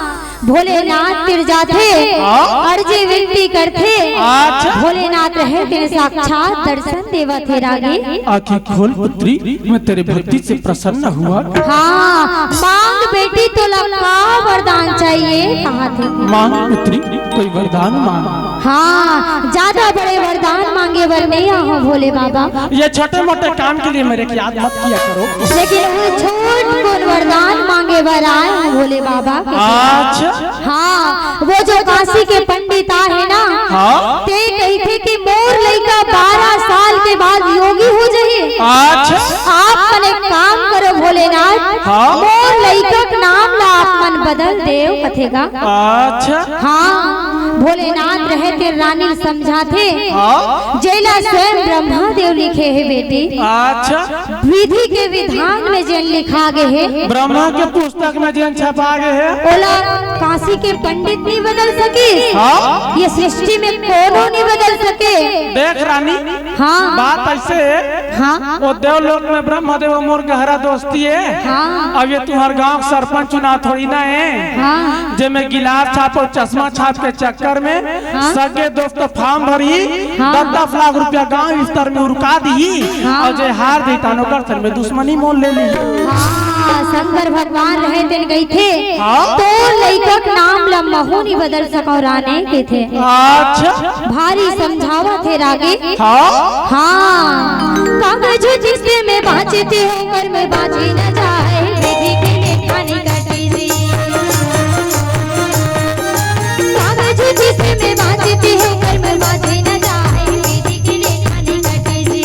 भोलेनाथ तीर जाथे, हाँ। अर्जी विनती करथे। अच्छा। भोलेनाथ रहे तेन साक्षात दर्शन देवत हे रागी। आँखें खोल पुत्री, मैं तेरे भक्ति से प्रसन्न हुआ। हाँ, मांग बेटी तोला का वरदान चाहिए, कहा थे। मांग पुत्री, कोई वरदान मांग। हाँ, ज्यादा बड़े वरदान मांगे बर नहीं आहो भोले बाबा। ये छोटे मोटे काम के लिए मेरे की याद मत किया करो। लेकिन वो छोट कोन वरदान मांगे बर आए हो भोले बाबा के। अच्छा। हाँ, वो जो काशी के पंडित आहे ना, हाँ। ते कहिथे कि मोर लइका बारह साल के बाद योगी हो जाही। अच्छा। आप मन एक काम करो भोलेनाथ, हाँ। मोर लइका के नाम ला आप मन बदल देव कथे गा। अच्छा। हाँ, भोलेनाथ रहे तेन रानी ल समझाथे, हाँ। जेला स्वयं ब्रह्मा देव लिखे हे बेटी। अच्छा। विधि के विधान में जेन लिखा गे हे, ब्रह्मा के पुस्तक में जेन छपा गे हे, ओला काशी के पंडित नहीं बदल सकिस, हाँ। ये सृष्टि में कोनो नहीं बदल सके। देख रानी, हाँ। बात ऐसे हे, हाँ। वो देवलोक में ब्रह्मदेव मोर गहरा दोस्ती हे। हाँ। अब ये तुम्हार गांव के सरपंच चुनाव थोड़ी ना हे। हाँ। जे में गिलास छाप अउ चश्मा छाप के चक्कर में हाँ। सगे दोस्त फार्म भरी, हाँ। दस दस लाख रुपया गांव स्तर में उरका दी हाँ। अउ जे हार दी तानो कर सर में दुश्मनी मोल ले ली। हाँ, शंकर भगवान रहे तेन कहिथे, हाँ। तोर लइका के नाम ल महू नहीं बदल सकव रानी कहिथे। अच्छा। भारी समझावत हे रागी। हाँ। हाँ। कागज जिससे मैं बांचती हूँ, कर मैं बांची न जाए, विधि के लेखा नहीं कटी जी। कागज जिससे मैं बांचती हूँ, कर मैं बांची न जाए, विधि के लेखा नहीं कटी जी।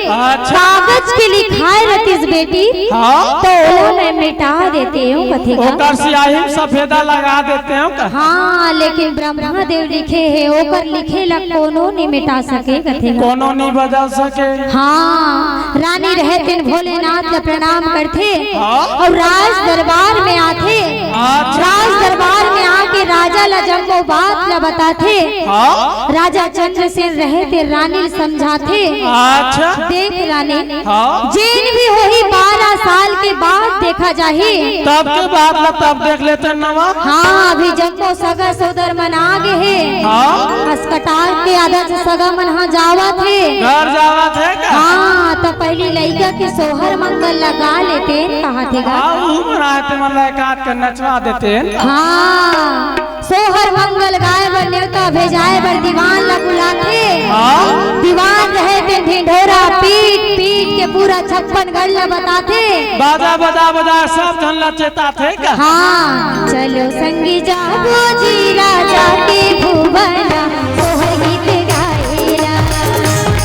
अच्छा। कागज के लिखाए रतिस बेटी, हाँ। तो ओला मैं मिटा देते हूँ कथे का। ओकर सियाही में सफेदा लगा देते हूँ का? हाँ, लेकिन ब्रह्मा देव लिखे हे, ओकर लिखे ला कोनो नहीं मिटा सके कथे का। कोनो नहीं बदल सके। हाँ, रानी रहे तेन भोलेनाथ ला प्रणाम करथे। हाँ। अउ राज दरबार में आथे। अच्छा। राज दरबार में आके राजा ला जम्मो बात ला बताथे। हाँ। राजा चंद्रसेन रहे ते रानी ल समझाथे। अच्छा। देख रानी, हाँ। जेन भी होही बारह साल के बाद देखा जाही। तब के बाद ला तब देख लेते नवा। हाँ, अभी जम्मो सगा सोदर मन आ गे हे। हाँ। अस्पताल के आधा से सगा मन हा जावत हे। घर जावत हे का? हाँ, त पहली लइका के सोहर मंगल लगा लेते कहा थे गा। हाँ, ऊ मन आए ते मन ला एक आध के नचवा देते। हाँ। सोहर मंगल गाए बर नेवता भेजाए बर दीवान ला बुलाथे। हाँ। दीवान रहे ते ढिंढोरा पीट पीट के पूरा छप्पन गढ़ ला बताथे। बाजा बजा बजा सब झन ला चेताथे का? हाँ, चलो संगी जाबो जी राजा के भुवना, सोहर गीत गाएला।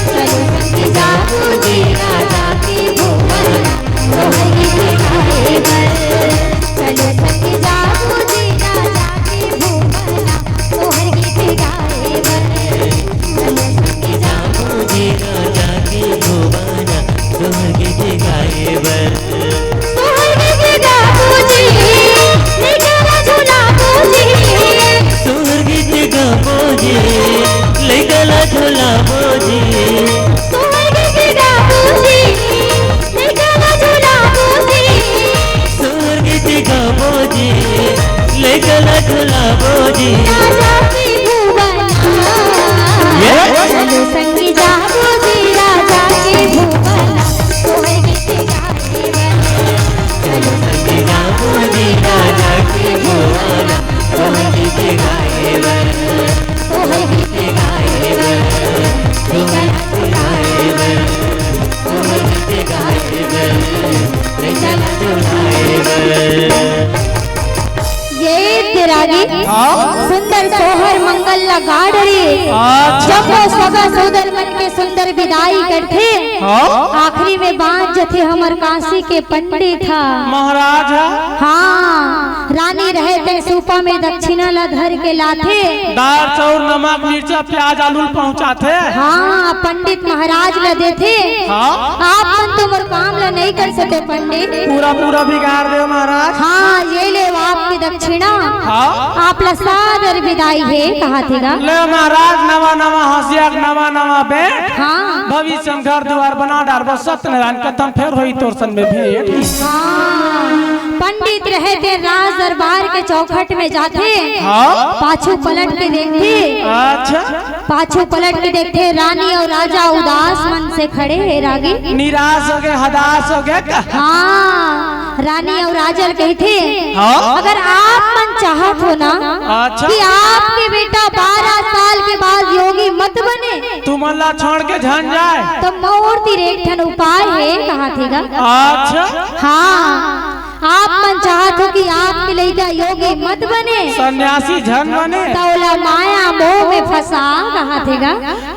चलो संगी जाबो जी राजा के भुवना, सोहर गीत गाए बर। चलो संगी जाबो जी राजा के भुवना, सोहर गीत गाए बर। चलो संगी जाबो जी राजा के भुवना, सोहर गीत गाए बर। सोहर गीत गाबो जी, लइका ला झुलाबो जी। सोहर गीत गाबो जी, लइका ला झुलाबो जी। सोहर गीत गाबो जी, लइका ला झुलाबो जी। सोहर गीत गाबो जी, लइका ला झुलाबो जी। राजा के भुवना। ये? चलो संगी जाबो जी, राजा के भुवना। सोहर गीत गाए बर। चलो संगी जाबो जी, राजा के भुवना। सोहर गीत गाए बर। सोहर गीत गाए बर। लइका ला झुलाए बर। सोहर गीत गाए बर। लइका ला झुलाए बर। ये तेरागी हाँ। सुंदर सोहर मंगल ला गा डरे। अच्छा। जब वो सगा सोदर मन के सुंदर विदाई करथे, हाँ। आखिरी में बांच जथे हमर काशी के पंडित ह। महाराज ह। हाँ, रानी रहे ते सूपा में दक्षिणा ला धर के लाथे। दार, चाउर, नमक, मिर्चा, प्याज, आलू ल पहुंचाथे। हाँ, पंडित महाराज ला देथे। हाँ। आप मन तो मोर काम ला नहीं कर सके पंडित। पूरा पूरा बिगाड़ दे महाराज। हाँ, ये ले आपकी दक्षिणा। हाँ। आप ला सादर विदाई हे, कहा थे गा। ले महाराज, नवा नवा हंसिया, नवा नवा बेंट। हाँ। भविष्य में घर दुआर बना डारबो, सत्यनारायण कथन फेर होई तोर सन में भेंट। हाँ। पंडित रहे ते राज दरबार के चौखट में जाथे। हाँ। पाछू पलट के देखथे। अच्छा। पाछू पलट के देखथे, रानी अउ राजा उदास मन से खड़े हे रागी। निराश हो गए, हदास हो गए का? हाँ, रानी अउ राजा ल कहिथे, हाँ? अगर आप मन चाहत हो ना अच्छा। कि आपके बेटा बारह साल के बाद योगी मत बने, तुमन ला छोड़ के झन जाए। त मोर तीर एक ठन उपाय हे, कहा थे गा। अच्छा। हाँ, आप मन चाहत हो कि आपके लइका योगी मत बने, सन्यासी झन बने। त ओला माया मोह में फंसा, कहा थे गा।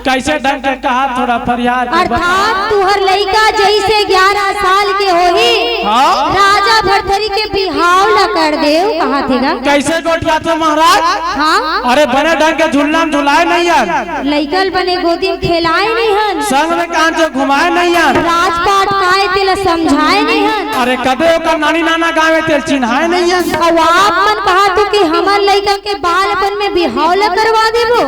कैसे ढंग के कहा, थोड़ा फरियाद के बता। अर्थात तुहर लइका जैसे ग्यारह साल के होही, हाँ। राजा भरथरी के बिहाव ला कर देव, कहा थे गा। कैसे गोठियाथे महाराज? हाँ। अरे बने ढंग के झुलना में झुलाए नहीं यार। लइका ल बने गोदी में खेलाए नहीं हन। संग में कान से घुमाए नहीं यार। राजपाट काय तेला समझाए नहीं हन। अरे कदे ओकर नानी नाना गाँव में तेल चिन्हाए नहीं यार। अउ आप मन कहा तो कि हमर लइका के बालपन में बिहाव ला करवा देबो।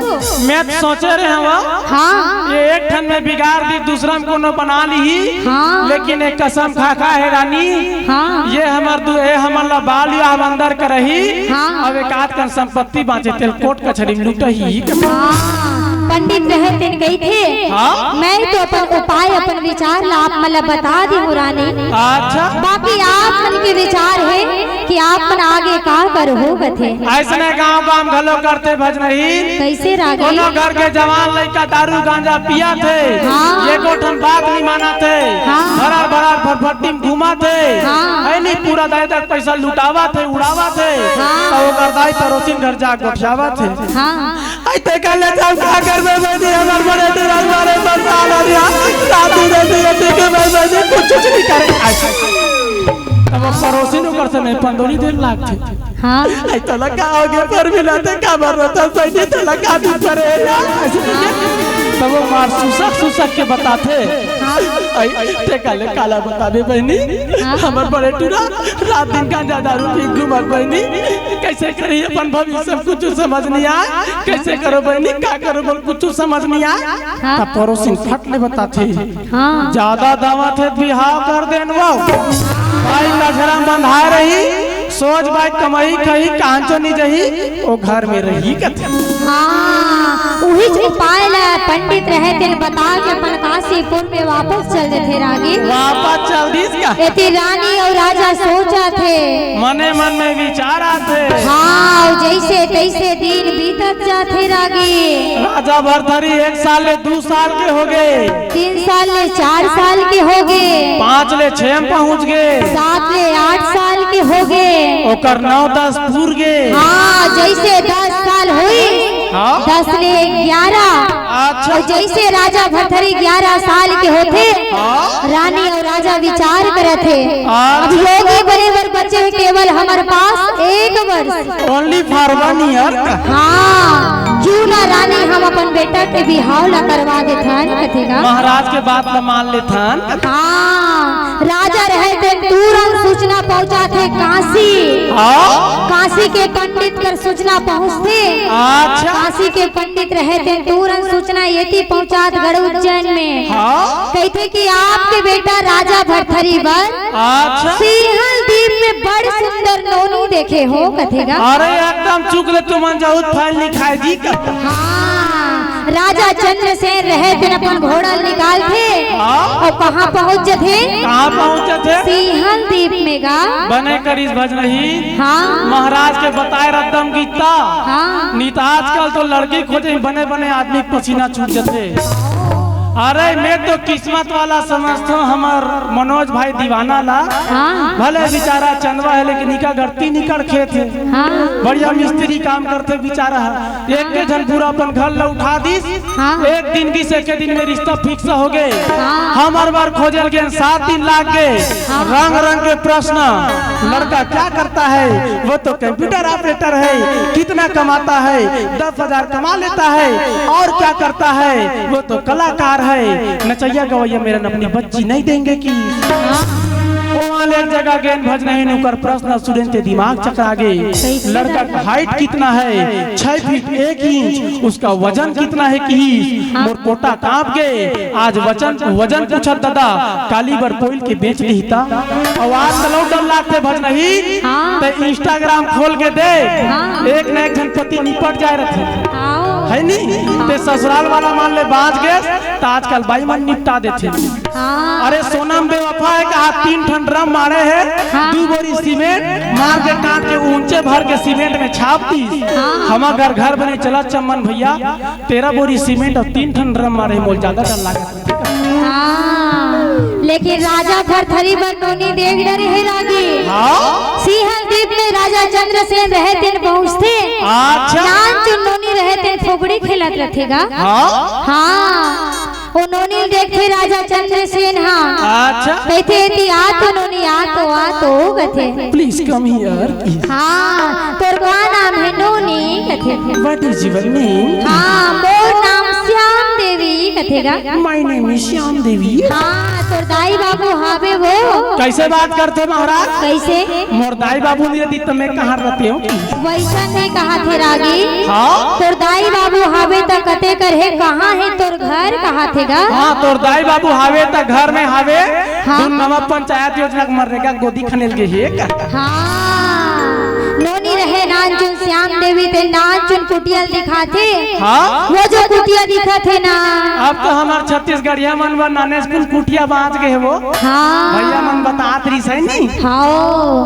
मैं तो सोचे रहे हवा। हाँ। ये एक ठन में बिगाड़ दी, दूसरा में कोनो बना ली। हाँ। लेकिन एक कसम खा खा हे रानी। हाँ। ये हमर दू, ये हमर ला बाल विवाह में अंदर करही। हाँ। अब एक आध कन संपत्ति बांचे तेल कोर्ट कचहरी में लुटही। हाँ। पंडित रहे तेन कही थे। हाँ। मैं तो अपन उपाय, अपन विचार ला आप मन ला बता दी हूँ रानी। अच्छा। बाकी आप मन के विचार हे कि आप मन आगे का करहू कथे। अइसने गांव गांव घलो करथे भजनहीन। कइसे रागी? कोनो घर के जवान लइका दारू गांजा पियाथे, हाँ। एको ठन बात नहीं मानथे, हाँ। भरार भरार फरफट्टी में घूमथे, हाँ। है नहीं पूरा दाई तक पैसा लुटावथे, उड़ावथे, हाँ। त ओकर दाई पड़ोसिन घर जा गोठियावथे। हाँ। अइसे कहले जाऊ का करबे बहिनी, हमर बड़े टूरा मारे परेशान हो गया। राती राती कुछ नहीं करे। तब वो पड़ोसी नू कर से नहीं पंदोनी देर लागथे। हाँ। आई तोला का हो गया, पर मिला ते का बर रहा था, सही नहीं तोला का दिन परे यार। तब वो मार सुसक सुसक के बताथे। हाँ। आई ते काले काला बताबे बहिनी, हाँ। हमर बड़े टूरा रात दिन गांजा दारू पी घूमत बहिनी, कैसे करी अपन भविष्य, कुछ समझ नहीं आए, कैसे करो बहिनी, का करो बोल, कुछ समझ नहीं आए। हाँ। तब पड़ोसी फट ले बताथे। हाँ। ज्यादा दावत हे त बिहाव कर देन वो। भाई नजरा बंधा रही, सोच भाई कमाई कही कांचो नहीं जही, वो घर में रही कथे। हाँ, उहीच उपाय ला पंडित रहे तेन बता के अपन काशीपुर में वापस चल देथे रागी। वापस चल दीस का? एती रानी अउ राजा सोचथे। मने मन में विचार आथे। हाँ, अउ जैसे तैसे दिन बीतत जाथे रागी। राजा भरथरी एक साल ले दू साल के हो गए। तीन साल ले चार साल के हो गए। पाँच ले छह में पहुंच गए। सात ले आठ साल के हो गए। ओकर नौ दस पूर गए। हाँ, जैसे दस साल हुई, हाँ। दस ले ग्यारह। अच्छा। अउ जैसे राजा भरथरी ग्यारह साल के होथे, हाँ। रानी अउ राजा विचार करथे। हाँ। अब योगी बने बर बचे हे केवल हमर पास एक वर्ष। Only for one year। हाँ, क्यों ना रानी हम अपन बेटा के बिहाव ला करवा देथन, कथे गा। महाराज के बात ला मान लेथन। हाँ, राजा रहे तेन तुरंत सूचना पहुंचाथे काशी। हाँ। काशी के पंडित कर सूचना पहुंचथे। अच्छा। काशी के पंडित रहे तेन तुरंत सूचना एती पहुंचात गढ़ उज्जैन में। हाँ। कहिथे कि आपके बेटा राजा भरथरी बर अच्छा। सिंहल दीप में बड़ सुंदर नोनी देखे हो, कथे गा। अरे एकदम चुक ले तुमन जाहू त फाइल लिखाई दी का। हाँ, राजा चंद्रसेन रहे तेन अपन घोड़ा निकालथे हाँ। अउ कहाँ पहुँच जथे? कहाँ पहुँच जथे? सिंहल दीप में गा। बने करिस भजनही। हाँ। महाराज के बताए रद्दम गीता। हाँ। नी त आजकल तो लड़की खोजे बने बने आदमी के पसीना छूट जथे। अरे मैं तो किस्मत वाला समझथों हमर मनोज भाई दीवाना ला। हाँ। भले बेचारा चंदवा हे लेकिन इका गलती निकल खेत हे। हाँ। बढ़िया मिस्त्री काम करथे बेचारा ह। एक के झन पूरा अपन घर ला उठा दिस। हाँ। एक दिन गिस एके दिन में रिश्ता fix हो गए। हाँ। हमर बर खोजे ल गेन सात दिन लाग गए। हाँ। रंग रंग के प्रश्न, लड़का क्या करता है? वो तो computer operator है। कितना कमाता है? दस हजार कमा लेता है। और क्या करता है? वो तो कलाकार है। नचैया गवैया मेरन अपनी बच्ची नहीं देंगे कि? हाँ। ओ वाले एक जगह गेन भजनही, ओकर प्रश्न सुनेन ते दिमाग चकरा गे। कैसे लड़का का height कितना है? छह फीट एक इंच। उसका वजन कितना है कि? हाँ। मोर पोटा कांप गे। आज वचन, वजन पूछत दादा, काली बर पोइल के बेच दिहता। अउ आजकल अउ डर लागथे भजनही, हाँ। ते Instagram खोल के दे, हाँ। एक न एक झन पति निपट जाए रथे। हाँ। है नी? ते ससुराल वाला मान ले बांच गे, त आजकल बाई मन निपटा देथे। हाँ। अरे सोनम बेवफा हे कहा, तीन ठन ड्रम मारे हे, हाँ। दू बोरी सीमेंट मार के काट के ऊंचे भर के सीमेंट में छाप दी। हाँ। हमर घर, घर बने चला चमन भैया, तेरह बोरी सीमेंट अउ तीन ठन ड्रम मारे हे, मोल ज्यादा डर लागत। हाँ, लेकिन राजा भरथरी बर नोनी देख डरे हे रागी। हाँ। सिंहल दीप में राजा चंद्रसेन रहे तेन पहुंचथे। अच्छा। नान चुन नोनी रहे तेन फोगड़ी खेलत रथे गा। हाँ। हाँ। ओ नोनी ल देखथे राजा चंद्रसेन हा। अच्छा। कहिथे, "एती आ तो नोनी, आ तो, आ तो," कथे। Please come here, please। हाँ, "तोर का नाम हे नोनी?" कथे। What is your name? हाँ, "मोर नाम श्याम देवी," कथे गा। My name is श्याम देवी। हाँ, "तोर दाई बाबू हावे वो?" कैसे बात करथे महाराज? कैसे? मोर दाई बाबू नहीं रहती तो मैं कहाँ रहती हूँ? वैसन नहीं कहाथे रागी। हाँ? तोर दाई बाबू हावे त कते कर हे, कहाँ हे तोर घर कहाथे गा? हाँ, तोर दाई बाबू हावे त घर में हावे। हाँ। तू नवा पंचायत योजना के मनरेगा गोदी खनेल गे हे का? हाँ। नोनी रहे नानचुन श्याम देवी ते नानचुन कुटिया ल दिखाथे। हाँ? वो जो कुटिया दिखत हे ना। अब तो हमर छत्तीसगढ़िया मन बर नानेचकुन कुटिया बांच गे हे वो। हाँ। भैया मन बतात रहिस हे नी। हाँ।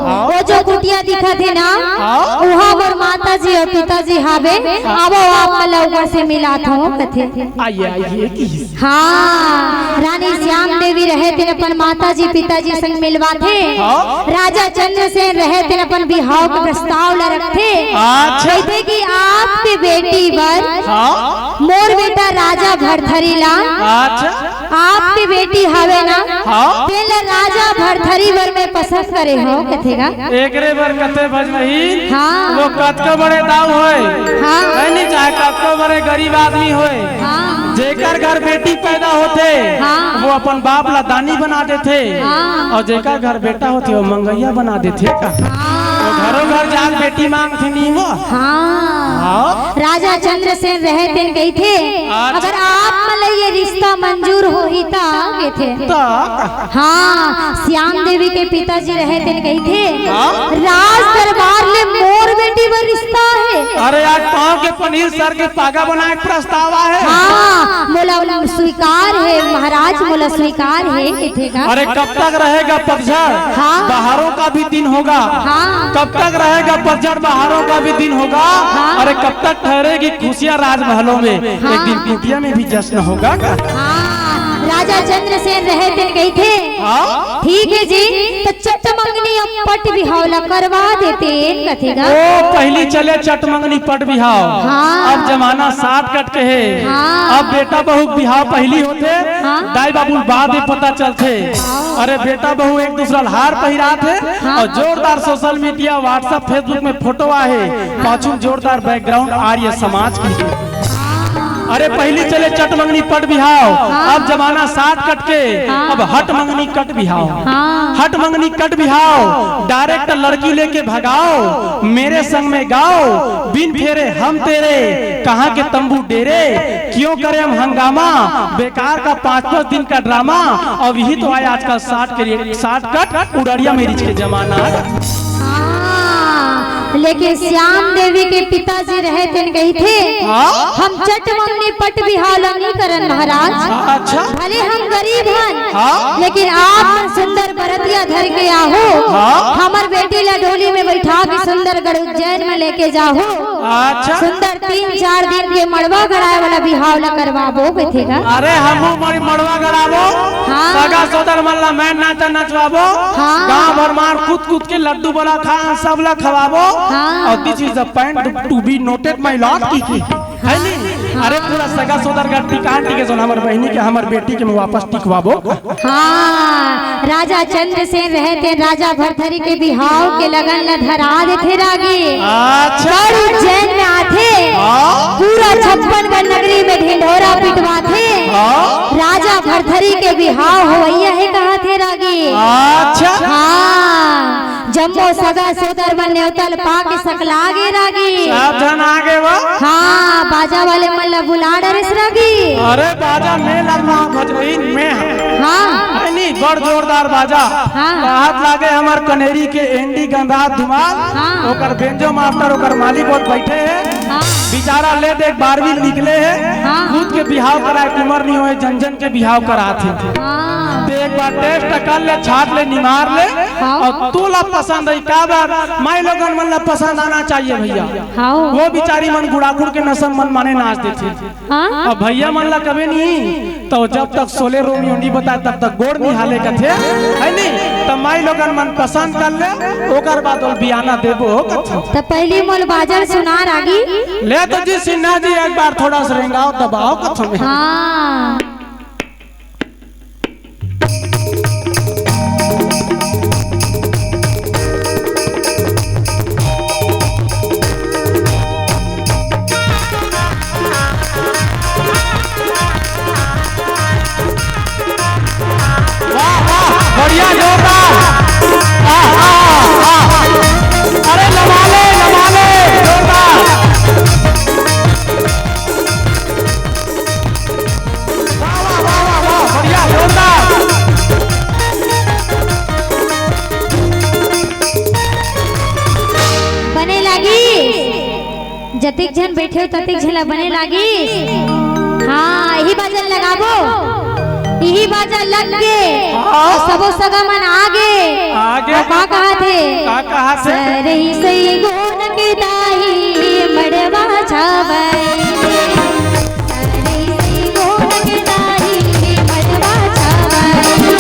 हाँ। वो जो कुटिया दिखत हे ना, हाँ। उहाँ मोर माता जी अउ पिताजी हावे, हाँ। आवो आप मन ला ऊपर से मिलात हूँ, कथे। आइए, आइए, की। हाँ, रानी श्याम देवी रहे तेन अपन माता जी पिताजी संग मिलवाथे। हाँ। राजा चंद्रसेन रहे तेन अपन बिहाव के प्रस्ताव ला रखथे। अच्छा। कहिथे कि आपके बेटी बर हाँ। मोर बेटा राजा भरथरी ला अच्छा। आपके बेटी हवे ना, हाँ। तेला राजा भरथरी बर मैं पसंद करे हव, कथे गा। एकरे बर कथे भजनही, हाँ। वो कतको बड़े दाऊ होय, हाँ। है नी, चाहे कतको बड़े गरीब आदमी होय, हाँ। जेकर घर बेटी पैदा होथे, हाँ। वो अपन बाप ला दानी बना देथे, हाँ। अउ जेकर घर बेटा होथे, वो मंगइया बना देथे का। हाँ। वो घरो घर जाके बेटी मांगथे नी वो। हाँ। हाँ। राजा चंद्रसेन रहे तेन कहिथे, अच्छा। अगर आप मन ला ये रिश्ता मंजूर होही त कहिथे। त? हाँ, श्याम देवी के पिताजी रहे तेन कहिथे, हाँ? राज दरबार ले मोर बेटी बर रिश्ता हे। अरे आज पाँव के पनीर सर के पागा बनाए के प्रस्ताव आहे। हाँ, मोला स्वीकार हे महाराज, मोला स्वीकार हे कहिथे गा। अरे कब तक रहेगा पतझड़? हाँ। बहारों का भी दिन होगा। हाँ। कब तक रहेगा पतझड़, बहारों का भी दिन होगा। हाँ। अरे कब तक ठहरेगी खुशियाँ राजमहलों में? हाँ। एक दिन कुटिया में भी जश्न होगा का? हाँ, राजा चंद्रसेन रहे तेन कहिथे, हाँ? ठीक हे जी, त चट मंगनी अउ पट बिहाव ला करवा देतेन कथे गा। ओ, पहिली चले चट मंगनी पट बिहाव। हाँ। अब जमाना shortcut के हे। हाँ। अब बेटा बहू के बिहाव पहिली होथे, हाँ। दाई बाबू ल बाद में पता चलथे। हाँ। अरे बेटा बहू एक दूसरा ल हार पहिराथे हाँ। अउ जोरदार social media, WhatsApp, Facebook में photo आहे, पाछू जोरदार background आर्य समाज के। अरे पहिली चले चट मंगनी पट बिहाव, हाँ। अब जमाना shortcut के, हाँ। अब हट मंगनी कट बिहाव। हाँ। हट मंगनी कट बिहाव, direct लड़की लेके भगाव, मेरे संग में गाव, बिन फेरे हम तेरे, कहाँ के तंबू डेरे, क्यों करे हम हंगामा, बेकार का पाँच पाँच दिन का drama। अब यही तो आय आजकल short के लिए, shortcut उड़ड़िया में रिच के जमाना। हाँ, लेकिन श्याम देवी के पिताजी रहे तेन कहिथे, हाँ? हम चट मंगनी पट बिहाव ला नी करन महाराज। अच्छा। भले हम गरीब हन, हाँ? लेकिन आप मन सुंदर बरतिया धर के आहू, हाँ? हमर बेटी ला डोली में बैठा के सुंदरगढ़ उज्जैन में लेके जाहू। अच्छा। सुंदर तीन चार दिन के मड़वा गड़ाए वाला बिहाव ला करवाबो कथे गा। अरे हमू मड़-, मड़वा गड़ाबो, हाँ। सगा सोदर मन ला मैं नाचा नचवाबो, हाँ। गांव भर मार कूद कूद के लड्डू बला खान सब ला खवाबो। हाँ। अउ this is the point to be noted my lord की, की। है नी? अरे पूरा सगा सोदर का टिकान टिके जोन हमर बहिनी के, हमर बेटी के मैं वापस टिकवाबो। हाँ, राजा चंद्रसेन रहे तेन राजा भरथरी के बिहाव के लगन ल धरा देथे रागी। अच्छा। गढ़ उज्जैन में आथे, हाँ। पूरा छप्पन गढ़ नगरी में ढिंढोरा पिटवाथे। हाँ। राजा भरथरी के बिहाव होवइया हे कहाथे रागी। अच्छा। हाँ, जम्मो सगा सोदर मन नेवता ल पाके सकला गे रागी। सब झन आ गे वो? हाँ, बाजा वाले मन ला बुला डरेस रागी। अरे बाजा में लगना भजोइन में हा। हाँ। है नी, बड़ जोरदार बाजा। हाँ। कहत लागे हमर कनेरी के एंडी गंधा धुमाल, हाँ। ओकर बेंजो मास्टर, ओकर मालिक ओत बैठे हे। हाँ। बेचारा ले देख बारहवीं निकले हे, हाँ। खुद के बिहाव कराए के उमर नी होए, जन जन के बिहाव करात हे। हाँ। ते एक बार test कर ले, छाट ले, निमार ले, हाँ। अउ तोला पसंद हे, काबर माई लोगन मन ला पसंद आना चाहिए भैया। हाँ। वो बिचारी मन गुड़ाखुड़ के नशा मन माने नाच देथे। हाँ? अब भैया मन ला कबे नहीं, तो जब तक सोले रोमियो नहीं बताए, तब तक गोड़ नहीं हाले कथे, है नहीं? तो माई लोगन मन पसंद कर ले, ओकर बाद ओल बियाना देबो कथे। तो पहली मोल बाजा ल सुना रागी। ले तो जी सिन्हा जी एक बार थोड़ा सा रेंगाओ दबाओ कथे में। हाँ। वाह, वाह, बढ़िया, जोरदार। आह, आह, आह। अरे, लमाले, लमाले, जोरदार। वाह, वाह, वाह, वाह, वाह, बढ़िया, जोरदार। बने लागी। जतेक झन बैठे हो, ततेक झन ला बने लागिस। हाँ, इही बाजा ल लगाबो, इही बाजा लग गे। हाँ। सबो सगा मन आ गे। आ गे। अउ का कहाथे? का कहाथे? सरई सई गोन के दाई मड़वा छावई। सरई सई गोन के दाई मड़वा छावई।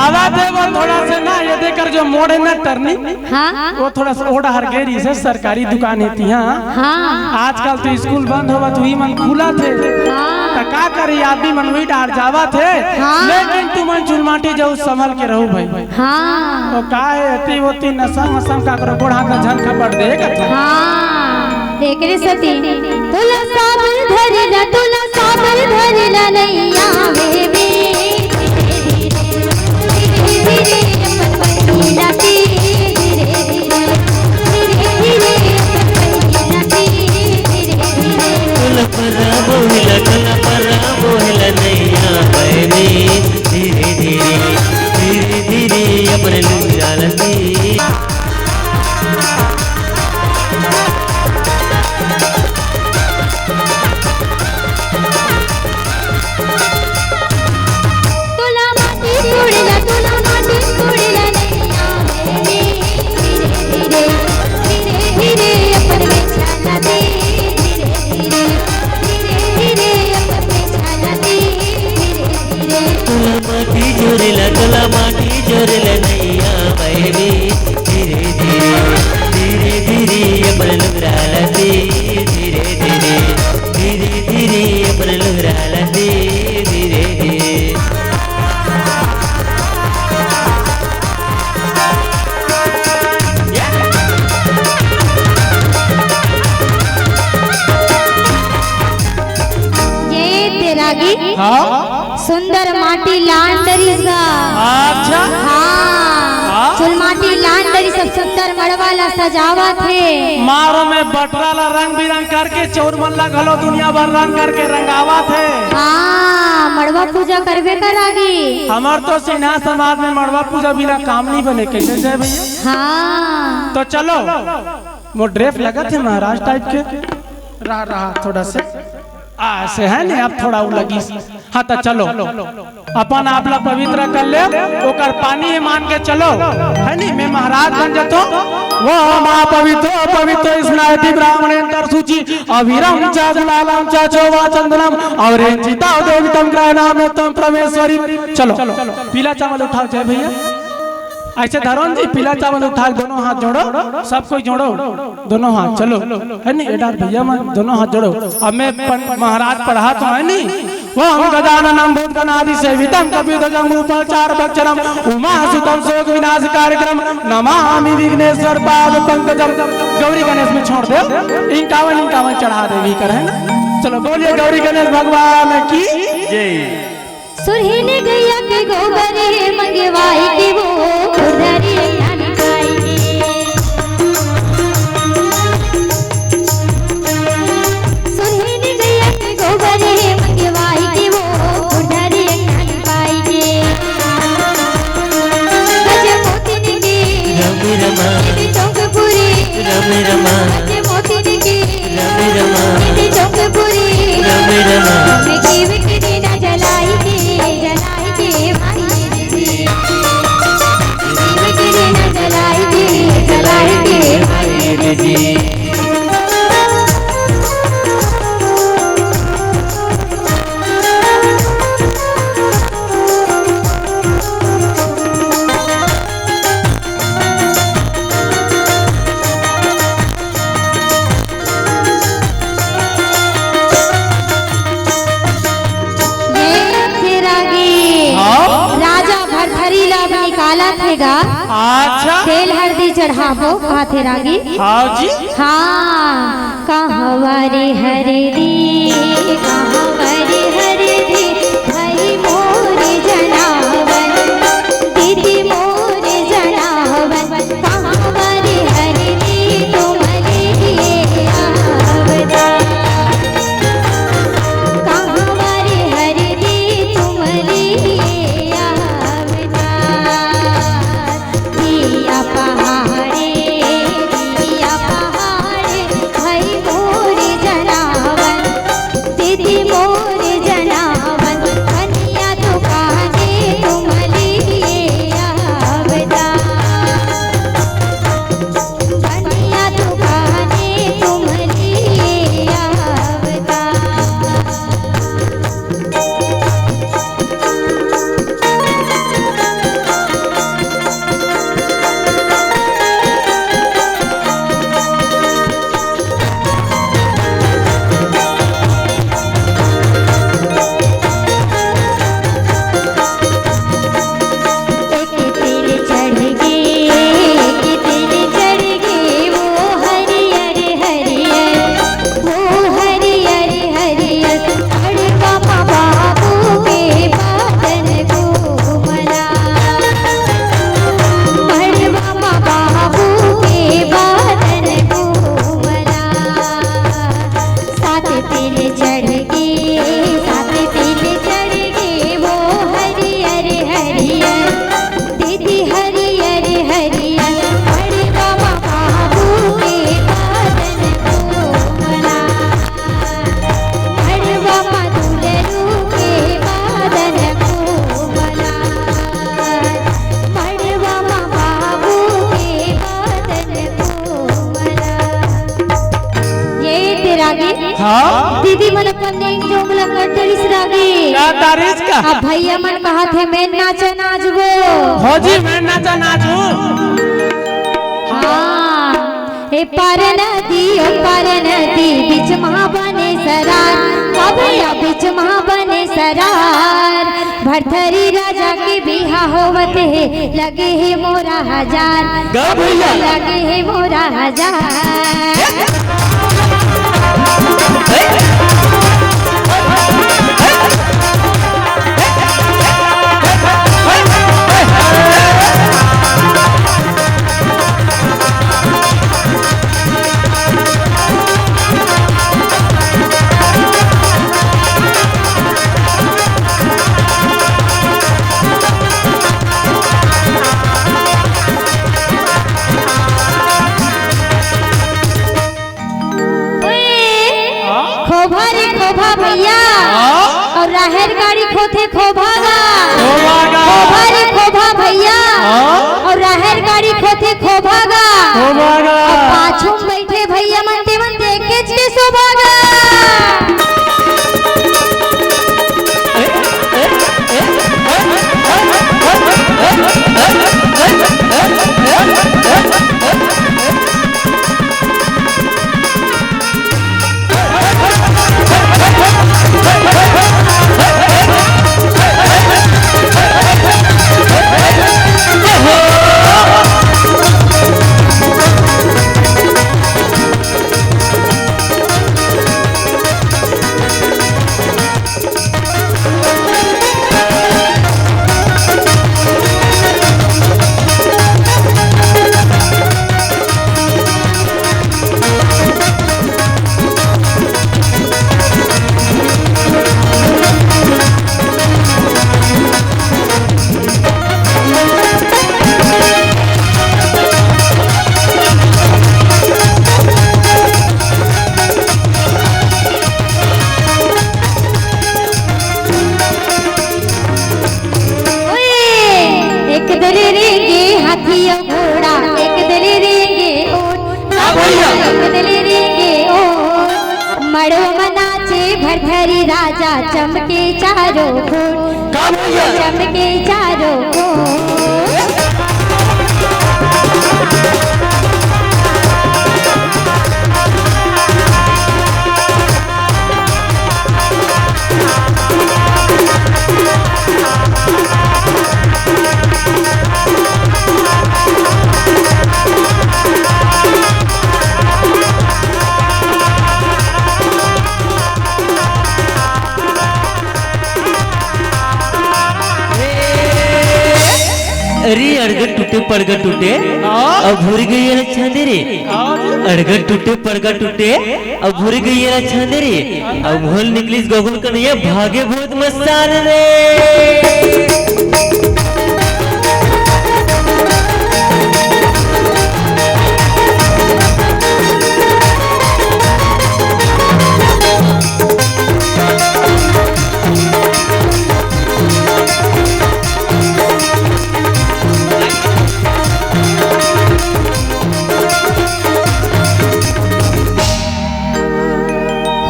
आवा दे वो थोड़ा से ना, ये देकर जो मोड़ है ना टर्निंग, हाँ। वो थोड़ा सा ओड़ा हर गेरी से सरकारी दुकान है थी, हाँ। हाँ। आजकल तो स्कूल बंद होवत, वही मन खुला थे। हाँ। त का करी, आदमी मन वही डार जावा थे। हाँ। लेकिन तुमन चुलमाटी जाऊ संभल के रहू भाई। हाँ। वो का है, अति वोती नसम वसम का करो, गोड़ हाथ में झन खपड़ दे, का था? हाँ। एकरे सेती तोला साबर धरिला, तोला साबर धरिला नैया वे में। धीरे धीरे अपन पहिला के, धीरे धीरे, धीरे धीरे अपन पहिला के, धीरे धीरे। तोला परा बोहिला, तोला परा बोहिला नैया वे में। धीरे धीरे, धीरे धीरे अपन लुंगा लती। तोला माटी कोड़ेला, तोला माटी कोड़ेला नैया वे में। धीरे धीरे, धीरे धीरे अपन बिछाना दे। धीरे धीरे, धीरे धीरे अपन बिछाना दे। धीरे धीरे। तोला माटी जोरेला, तोला माटी जोरेला नैया वे में। धीरे धीरे, धीरे धीरे अपन लुगरा लती। धीरे धीरे, धीरे धीरे अपन लुगरा लती। धीरे धीरे। ये तेरा गीत हाँ? सुंदर माटी लान डरिस गा। अच्छा। हाँ। हाँ? चुलमाटी लान डरिस, सब सुंदर मड़वा ला सजावत हे। मारो में बटरा ला रंग बिरंग करके चौर मन ला घलो दुनिया भर रंग करके रंगावत हे। हाँ, मड़वा पूजा करबे करागी। हमर तो सिन्हा समाज में मड़वा पूजा बिना काम नहीं बने, कैसे जय भैया? हाँ। तो चलो, वो ड्रेस लगत हे महाराज टाइप के, रहा, रहा थोड़ा से। आ, ऐसे है नहीं, अब थोड़ा उ लगी। हाँ, तो चलो, अपन आप ला पवित्र कर ले, ओकर पानी ही मान के चलो, है नहीं? मैं महाराज बन जातो। वो महापवित्र पवित्र स्नाति ब्राह्मण अंतर सूची अविरम चा गुलालम चा चोवा चंदनम और चिता देवितम ग्रहणाम तम परमेश्वरी। चलो, पीला चावल उठाओ जय भैया। ऐसे धरो जी, पीला चावल उठा, दोनों हाथ जोड़ो, सब कोई जोड़ो, दोनों हाथ, चलो, है नहीं, एडार भैया मन, दोनों हाथ जोड़ो। अब मैं पन-, महाराज पढ़ा तो है नहीं, वो हम गजाननम भूत गणादि सेवितम कपिध्वजम रूपम चार भक्षणम उमा सुतम शोक विनाश कार्यक्रम नमामि विघ्नेश्वर पाद पंकजम। गौरी गणेश में छोड़ दे, इक्यावन इक्यावन चढ़ा दे भी कर, है ना? चलो बोलिए गौरी गणेश भगवान की जय। सुरहिन गैया के गोबर हे मंगवाई के वो खुरधरी नानी पाई के। सुरहिन गैया के गोबर हे मंगवाई के वो खुरधरी नानी पाई के। गज मोतिन के रम रमा। चौक पूरी रम रमा। गज मोतिन के रम रमा। चौक पूरी रम रमा। मैं जीव के दीना जलाई के, जलाई के माई जी। जीव के दीना जलाई के, जलाई के माई जी। ये फेर आगे। हाँ? राजा भरथरी ला अब निकालत हे गा। अच्छा। तेल हरदी चढ़ाबो, कहाथे रागी। हाँ जी। हाँ। कहवा रे हरदी, कहवा रे हरदी, भाई मोर जनावन, दीदी मोर जनावन। कहवा रे हरदी तुम लिए आवता। कहवा रे हरदी तुम लिए आवता। दिया पहाड़े, दिया पहाड़े, भाई मोर जनावन। दीदी मोर हाँ। दीदी मन अपन नेंग जोग ला कट डरिस रागी। का तारिस का? अब भैया मन कहा थे, "मैं नाचा नाचबो।" भौजी, मैं नाचा नाचू। हाँ। ए पार नदी, ओ पार नदी, बीच महा बने सरार। का भैया, बीच महा बने सरार। भरथरी राजा के बिहा होवत हे, लगे हे मोरा हजार। गा भैया। लगे हे मोरा हजार। ओए, हाँ? खोभा रे खोभा भैया। हाँ? अउ राहेर गाड़ी खोथे खोभा गा। खोभा गा। खोभा रे खोभा भैया। हाँ? अउ राहेर गाड़ी खोथे खोभा गा। खोभा गा। अउ पाछू म बइठे भैया मन, ते मन देखेच के शोभा गा। ओए, एक दले रेंगे हाथी अउ घोड़ा, एक दले रेंगे ऊंट। हाँ भैया। एक दले रेंगे ऊंट। मड़ो म नाचे भरथरी राजा, चमके चारों कोर। का भैया? चमके चारों कोर। अरे अड़गत टूटे पड़गत टूटे, हाँ? अब भूरी गई है छांदे रे। हाँ। अड़गत टूटे पड़गत टूटे, अब भूरी गई है छांदे रे। अब भूल निकलिस गोकुल कन्हैया, भागे भूत मस्तान रे।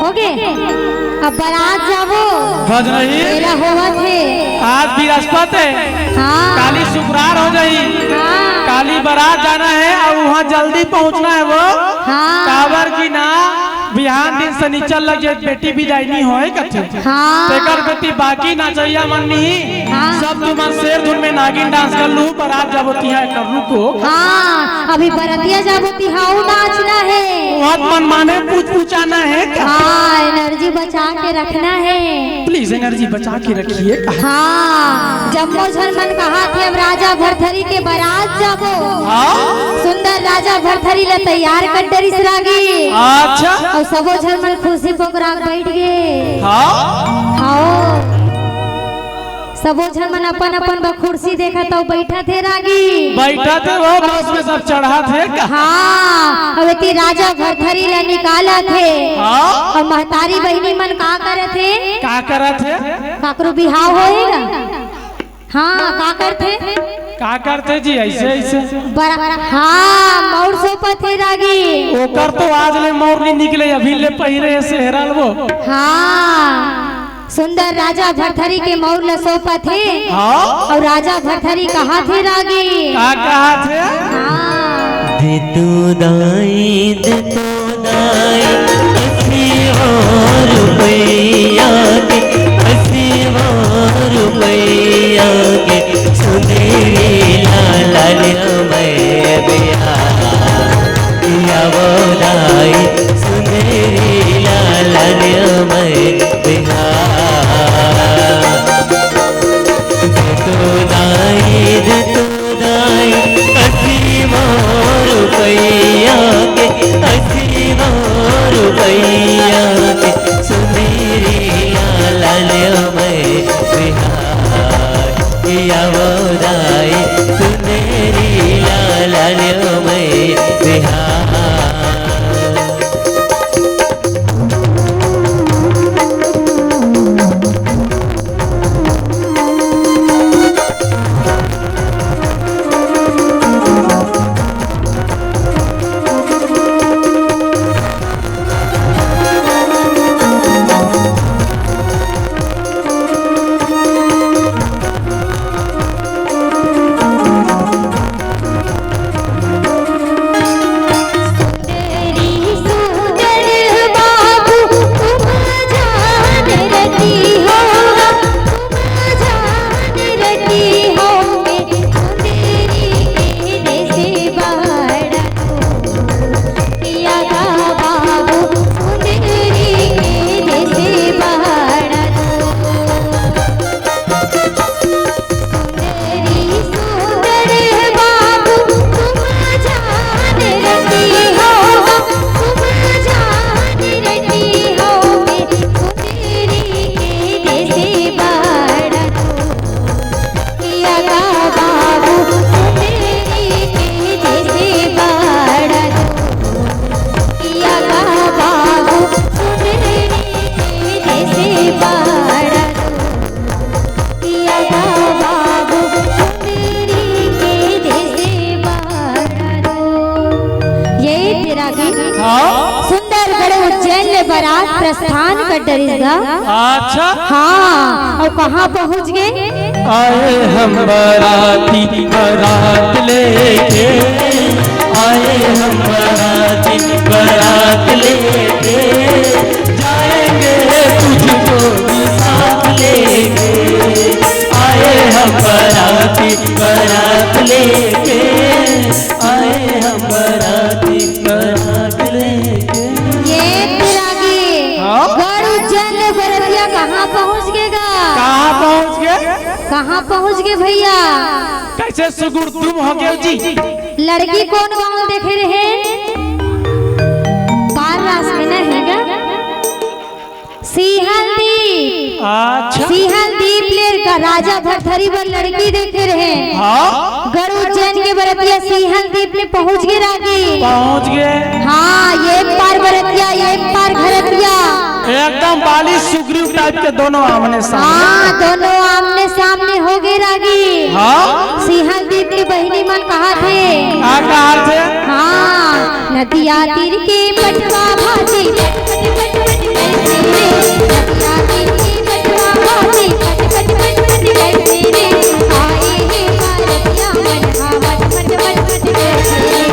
होगे, अब बरात जाबो। भज नहीं। मेला होवत हे। आज बृहस्पति हे। हाँ। काली शुक्रार हो जाही। हाँ। काली बरात जाना हे अउ उहाँ जल्दी पहुँचना हे वो। हाँ। काबर कि ना बिहान दिन सनिचर लग जाए, बेटी बिदाई नहीं होए कथे। हाँ। तेकर बेटी बाकी नचइया मन नहीं। हाँ। सब तुमन शेर धुन में नागिन डांस कर लू, बरात जाबो तिहाँ कर लू को। हाँ, अभी बरतिया जाबो तिहाँ नाचना हे। बहुत मन माने पूछ पूछाना हे का? हाँ, एनर्जी बचा के रखना हे। प्लीज एनर्जी बचा के रखिए। हाँ, जम्मो झन मन कहा थे अब राजा भरथरी के बरात जाबो। हाँ। सुंदर राजा भरथरी ला तैयार कर डरिस रागी। अच्छा। अउ सबो झन मन खुशी पोकरा के बैठ गे। हाँ। हाँ। सबो झन मन अपन अपन बर कुर्सी देखत अउ बैठत हे रागी। बैठत हे वो, बस में सब चढ़त हे का? हाँ, अब एती राजा भरथरी ला निकालत हे। हाँ। अउ महतारी बहिनी मन का करत हे? का करत हे? काकरो बिहाव होही गा? हाँ, का करथे? का करथे जी, ऐसे, ऐसे? बरा-, हाँ, मौर सोपत हे रागी। ओकर तो आज ले मउर नइ निकले, अभी ले पहिरे हे सेहरा ल वो। हाँ, सुंदर राजा भरथरी के मउर ल सौंपत हे। हाँ। अउ राजा भरथरी कहत हे रागी। का कहत हे? हाँ। दे तो दाई, दे तो दाई, अस्सी रुपया के, अस्सी रुपया के, सुंदरी लालन मैं बिहार। आवो दाई, सुंदरी लालन मैं बिहार। दे तो दाई, दे तो दाई, अस्सी रुपया के, अस्सी रुपया के, सुंदरी लालन मैं बिहार। आवो दाई, सुंदरी लालन मैं बिहार। ये तेरा गीत। हाँ। सुंदर गढ़ उज्जैन ले बरात प्रस्थान कर डरिस गा। अच्छा। हाँ, अउ कहाँ पहुँच गे? आए हम बराती बरात लेके, आए हम बराती बरात लेके, जाएंगे तुझको भी साथ लेके। आए हम बराती बरात लेके, आए हम बराती बरात लेके। ये तेरा गीत। हाँ? गढ़ उज्जैन ले बरतिया कहाँ पहुँच गे गा? कहाँ पहुँच गे? कहाँ पहुँच गे भैया? कैसे सुगुर तुम हो गए जी? लड़की कोन गाँव देखे रहे? पार रास में नहीं गा? सिंहलदीप। अच्छा। सिंहलदीप ले रा-, राजा भरथरी बर लड़की देखे रहे। हाँ। गढ़ उज्जैन के बरतिया सिंहलदीप में पहुँच गे रागी। पहुँच गे। हाँ, ये पार बरतिया, ये पार घरतिया। एकदम बाली सुग्रीव टाइप के दोनों आमने सामने। हाँ, दोनों आमने सामने हो गे रागी। हाँ। सिंहलदीप के बहिनी मन कहा थे। का कहा थे? हाँ, नदिया तीर के पटवा भाजी पट पट पट पट करथे रे। नदिया तीर के पटवा भाजी पट पट पट पट करथे रे। आए हे बरतिया मन हा मट मट मट मट करथे रे।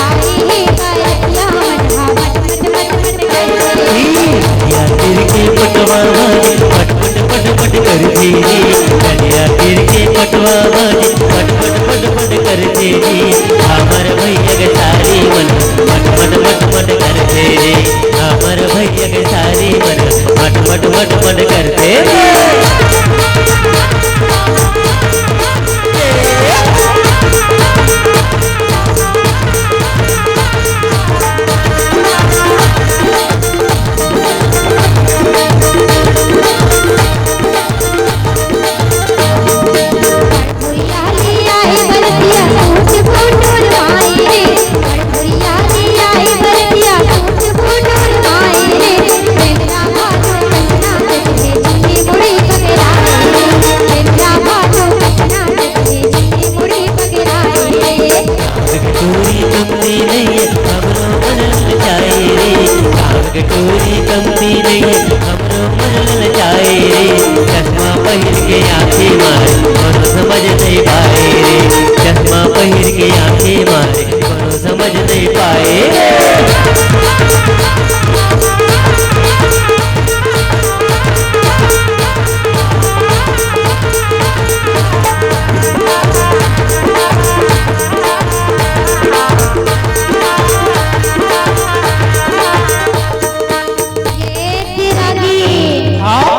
आए हे बरतिया मन हा मट मट मट मट करथे रे। नदिया तीर के पटवा भाजी पट पट पट पट करथे रे। नदिया तीर के पटवा भाजी पट पट पट पट करथे रे। हमर भैया के सारी मन मट मट मट मट करथे रे। हमर भैया के सारी मन मट मट मट मट करथे रे। कोई कमती नहीं, हमरो मन ललचाए रे। चश्मा पहिर के आँखी मारे, कोनो समझ नहीं पाए रे। चश्मा पहिर के आँखी मारे, कोनो समझ नहीं पाए रे। ये रागी। हाँ।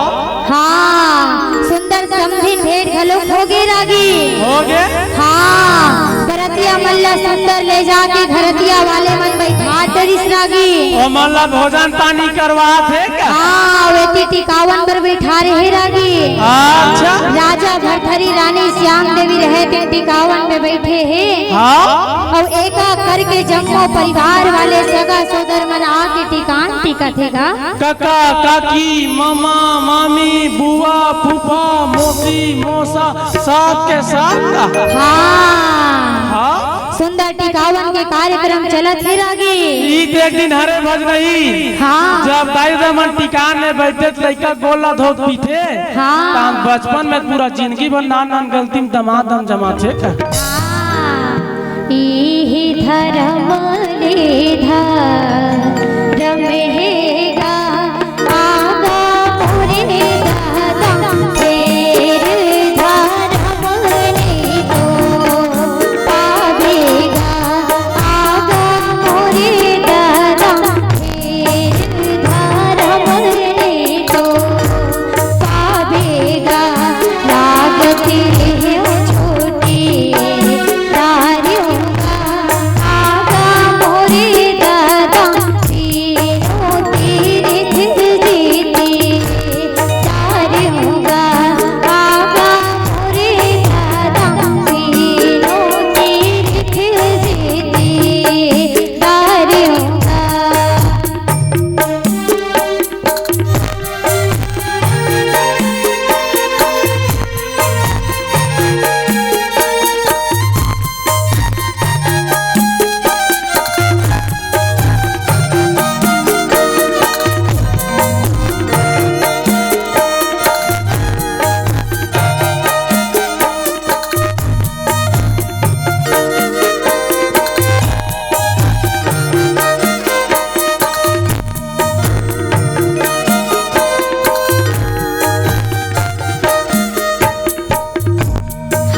हाँ, सुंदर समधी भेंट घलोक होगे रागी। होगे? हाँ, बरतिया मन ला सुंदर ले जाके घरतिया वाले मन बइठा डरिस रागी। ओ मन ला भोजन पानी करवात हे का? हाँ, वेती टिकावन बर बइठा रहे रागी। अच्छा। राजा भरथरी रानी श्याम देवी रहे ते टिकावन में बइठे हे। हाँ। अउ एका करके जम्मो परिवार वाले सगा सोदर मन आके टिकान टिकत हे गा। कका, काकी, ममा, मामी, बुआ, फूफा, मौसी, मौसा, सब के सब का। हाँ। हाँ। सुंदर टिकावन के कार्यक्रम चलत हे रागी। ई तो एक दिन हरे भज नहीं। हाँ। जब दाई ददा मन टिकान में बइठे त लइका गोला धोत पीथे। हाँ। तान बचपन में पूरा जिंदगी भर नान नान गलती में दमादम जमाथे। हाँ। इही धरम ले धरम हे गा, आगा मोरे दादा, फेर धरम ले तो पाबे गा, आगा मोरे दादा, फेर धरम ले तो पाबे गा, लागत हे ओ छोटे दारियो गा, आगा मोरे दादा, तीनों तीरथ जेती दारियो गा, आगा मोरे दादा, तीनों तीरथ जेती दारियो गा।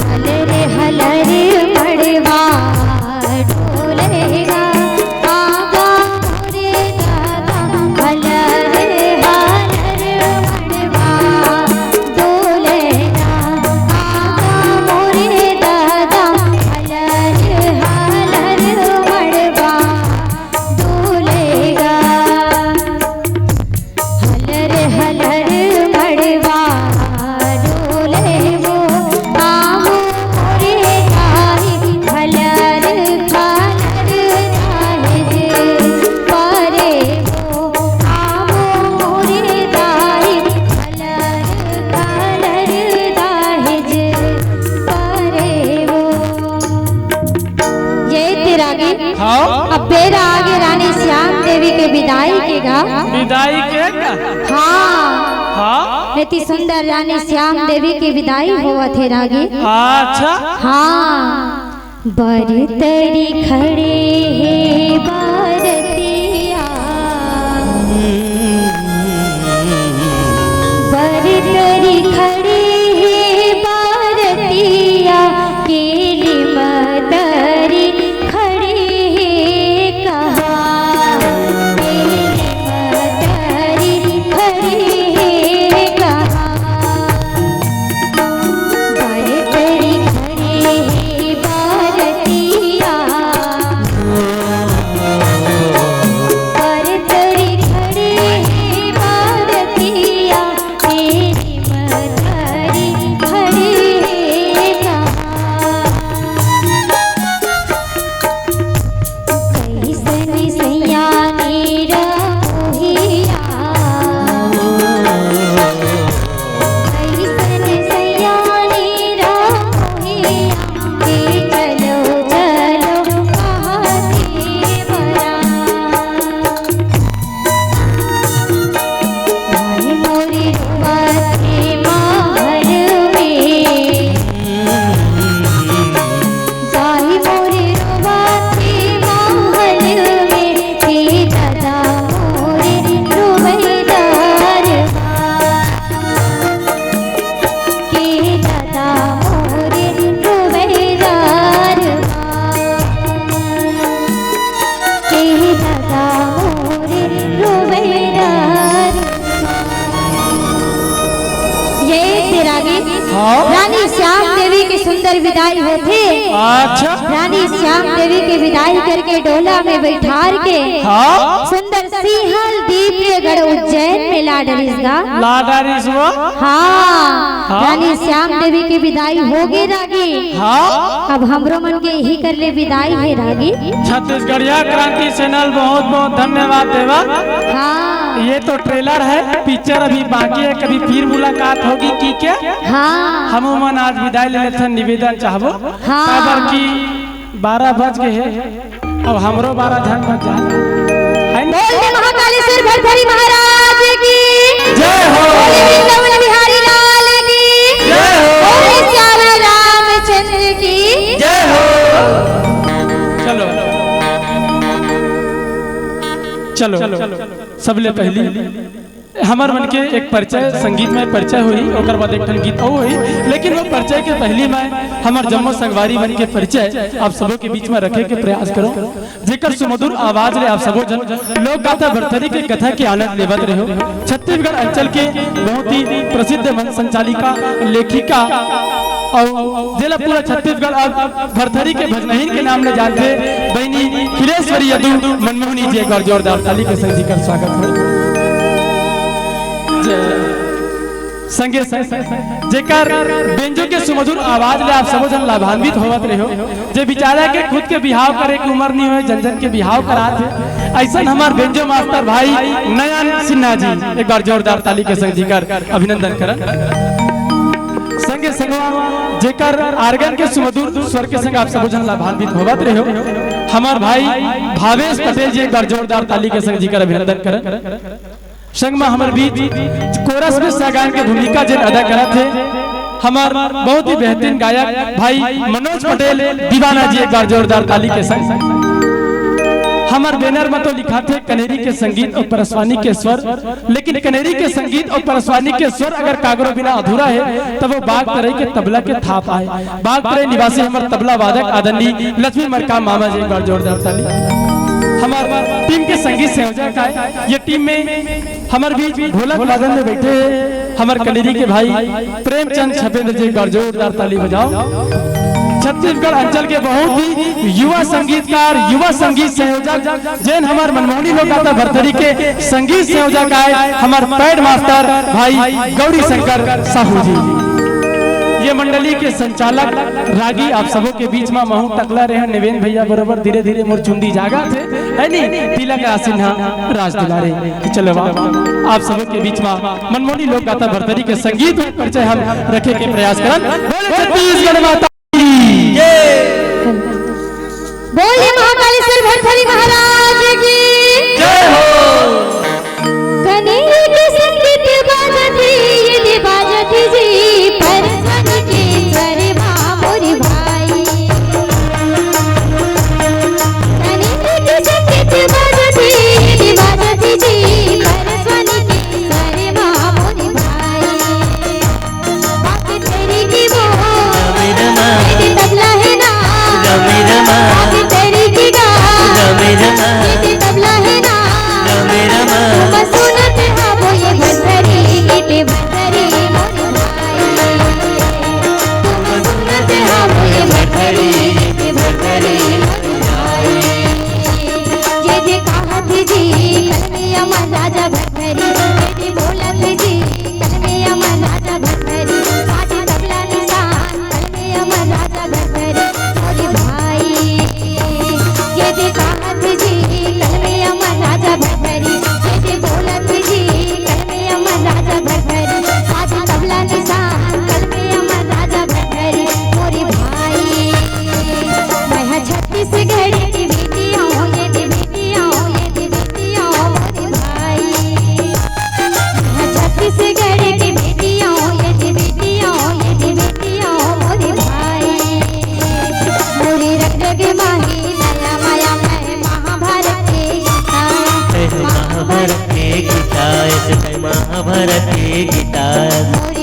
हलर हलर मड़वा डोलेगा, आगा मोरे दादा। हलर हलर मड़वा डोलेगा, आगा मोरे दादा। हलर हलर मड़वा डोलेगा। हलर हलर मड़वा डोले वो, आमो मोरे दाई। हलर हलर दाहिज परे वो, आमो मोरे दाई। हलर हलर दाहिज परे वो। ये तेरा गीत। हाँ। अब बेरा आगे रानी श्याम देवी के विदाई के गा। विदाई के गा? हाँ। हाँ। एती सुंदर रानी श्याम देवी के विदाई होवत हे रागी। अच्छा। हाँ। बरतरी खड़े हे बरतिया। बरतरी खड़े हे बरतिया, केली मतरी खड़े हे कहाँ, केली मतरी खड़े हे कहाँ। बरतरी खड़े हे बरतिया। हाँ। रानी श्याम देवी के सुंदर विदाई होथे। अच्छा। रानी श्याम देवी के विदाई करके डोला में बैठार के हाँ। सुंदर सीहल दीप के गढ़ उज्जैन में ला डरिस गा। ला डरिस वो। हाँ। हाँ। रानी श्याम देवी के विदाई हो गे रागी। हाँ। अब हमरो मन के इही कर ले विदाई हे रागी। छत्तीसगढ़िया क्रांति चैनल बहुत बहुत धन्यवाद देवा। हाँ। ये तो ट्रेलर है, पिक्चर अभी बाकी है, कभी फिर मुलाकात होगी कि क्या? हाँ। हम मन आज विदाई ले लेथन, निवेदन चाहबो। हाँ। काबर कि बारह बज गे हे, अब हमरो बारह झन बज जाए। है ना? बोल दे महाकालेश्वर भरथरी महाराज की। जय हो। बोले वृंदावन बिहारी लाल की। जय हो। बोले श्याम रामचंद्र की। जय हो। चलो, चलो, सबले पहली हमर मन के एक परिचय, संगीतमय परिचय होही, ओकर बाद एक ठन गीत अउ होही। लेकिन वो परिचय के पहली मैं हमर जम्मो संगवारी मन के परिचय आप सबो के बीच में रखे के प्रयास करो, जेकर सुमधुर आवाज ले आप सबो जन लोक गाथा भरथरी के कथा के आनंद लेवत रहो। छत्तीसगढ़ अंचल के बहुत ही प्रसिद्ध मंच संचालिका, लेखिका, अउ जेला पूरा छत्तीसगढ़ अब भरथरी के भजनहीन के नाम ले जानथे, बहिनी खिलेश्वरी यदु मनमोहनी जी, एक बार जोरदार ताली के संग जी कर स्वागत हो। जय। संगे संग जेकर बेंजो के सुमधुर आवाज ले आप सबो जन लाभान्वित होवत रहो, जे बिचारा के खुद के बिहाव करे के उम्र नहीं होए, जन जन के बिहाव करात हे, ऐसन हमार बेंजो मास्टर भाई नयन सिन्हा जी, एक बार जोरदार ताली के संग जी कर अभिनंदन करन। संगे संगवा जेकर आर्गन के सुमधुर स्वर के संग आप सबो जन लाभान्वित होवत रहो, हमार भाई भावेश पटेल जी, एक बार जोरदार ताली के संग जी कर अभिनंदन करन। संग में हमर बीच कोरस में सगान के भूमिका जेन अदा करत हे, हमार बहुत ही बेहतरीन गायक भाई मनोज पटेल दीवाना जी, एक बार जोरदार ताली के संग। हमर बैनर में तो लिखाथे कनेरी के संगीत अउ परसवानी के स्वर, लेकिन कनेरी के संगीत अउ परसवानी के स्वर अगर कागरो बिना अधूरा हे, तब वो बाग तरई के तबला के थाप आए। बाग तरई निवासी हमर तबला वादक आदरणीय लक्ष्मी मरकाम मामा जी, एक बार जोरदार ताली। हमर टीम के संगीत संयोजक आए, ये टीम में हमर बीच ढोलक वादन में बैठे हे हमर कनेरी के भाई प्रेमचंद छपेंद्र जी, एक बार जोरदार ताली बजाओ। छत्तीसगढ़ अंचल के बहुत ही युवा संगीतकार, युवा संगीत संयोजक, जेन हमर मनमोहनी लोक गाथा भरथरी के संगीत संयोजक आए, हमर पैड मास्टर भाई गौरी शंकर साहू जी। ये मंडली के संचालक रागी आप सबो के बीच में महू टकला रहे, निवेन भैया बरोबर धीरे धीरे मोर चुंदी जागा थे, है नी? तिलक आसिन्हा राज दुलारे। कि चलो वाह, आप सबो के बीच में मनमोहनी लोक गाथा भरथरी के संगीत में परिचय हम रखे के प्रयास करन। बोले छत्तीसगढ़ माता की। बोले महाकालेश्वर भरथरी महाराज की। जय हो। कनेरी के संगीत बाजत हे, ये दे बाजत हे जी, परसवानी के स्वर मा मोर भाई। कनेरी के संगीत बाजत हे, ये दे बाजत हे जी, परसवानी के स्वर मा मोर भाई। बात तेरी की वो, रामे रमा। ये दे तबला हे ना। रामे रमा। बात तेरी की गा। रामे रमा। ये दे तबला हे ना। रामे रमा। तुम सुनत हवो ये भरथरी गीत भरथरी मोर भाई। तुम सुनत हवो ये भरथरी गीत भरथरी मोर भाई। ये दे कहत जी कलमे अमर राजा भरथरी, ये दे बोलत जी कलमे अमर राजा भरथरी, बाजे तबला निशान कलमे अमर राजा भरथरी, मोर भाई। ये दे कहत जी कलमे अमर राजा भरथरी, ये दे बोलत जी कलमे अमर राजा भरथरी, बाजे तबला निशान कलमे अमर राजा भरथरी, मोर भाई। मैं हा छत्तीसगढ़ की बेटी हूँ, ये दे बेटी हूँ, ये दे बेटी हूँ, मोर भाई। छत्तीसगढ़ की बेटी हूँ, ये दे बेटी हूँ, ये दे बेटी हूँ, मोर भाई। मोरे रग रग माही दया माया, मैं महाभारत के गीता। मैं महाभारत के गीता, ऐसे मैं महाभारत के गीता। मोरे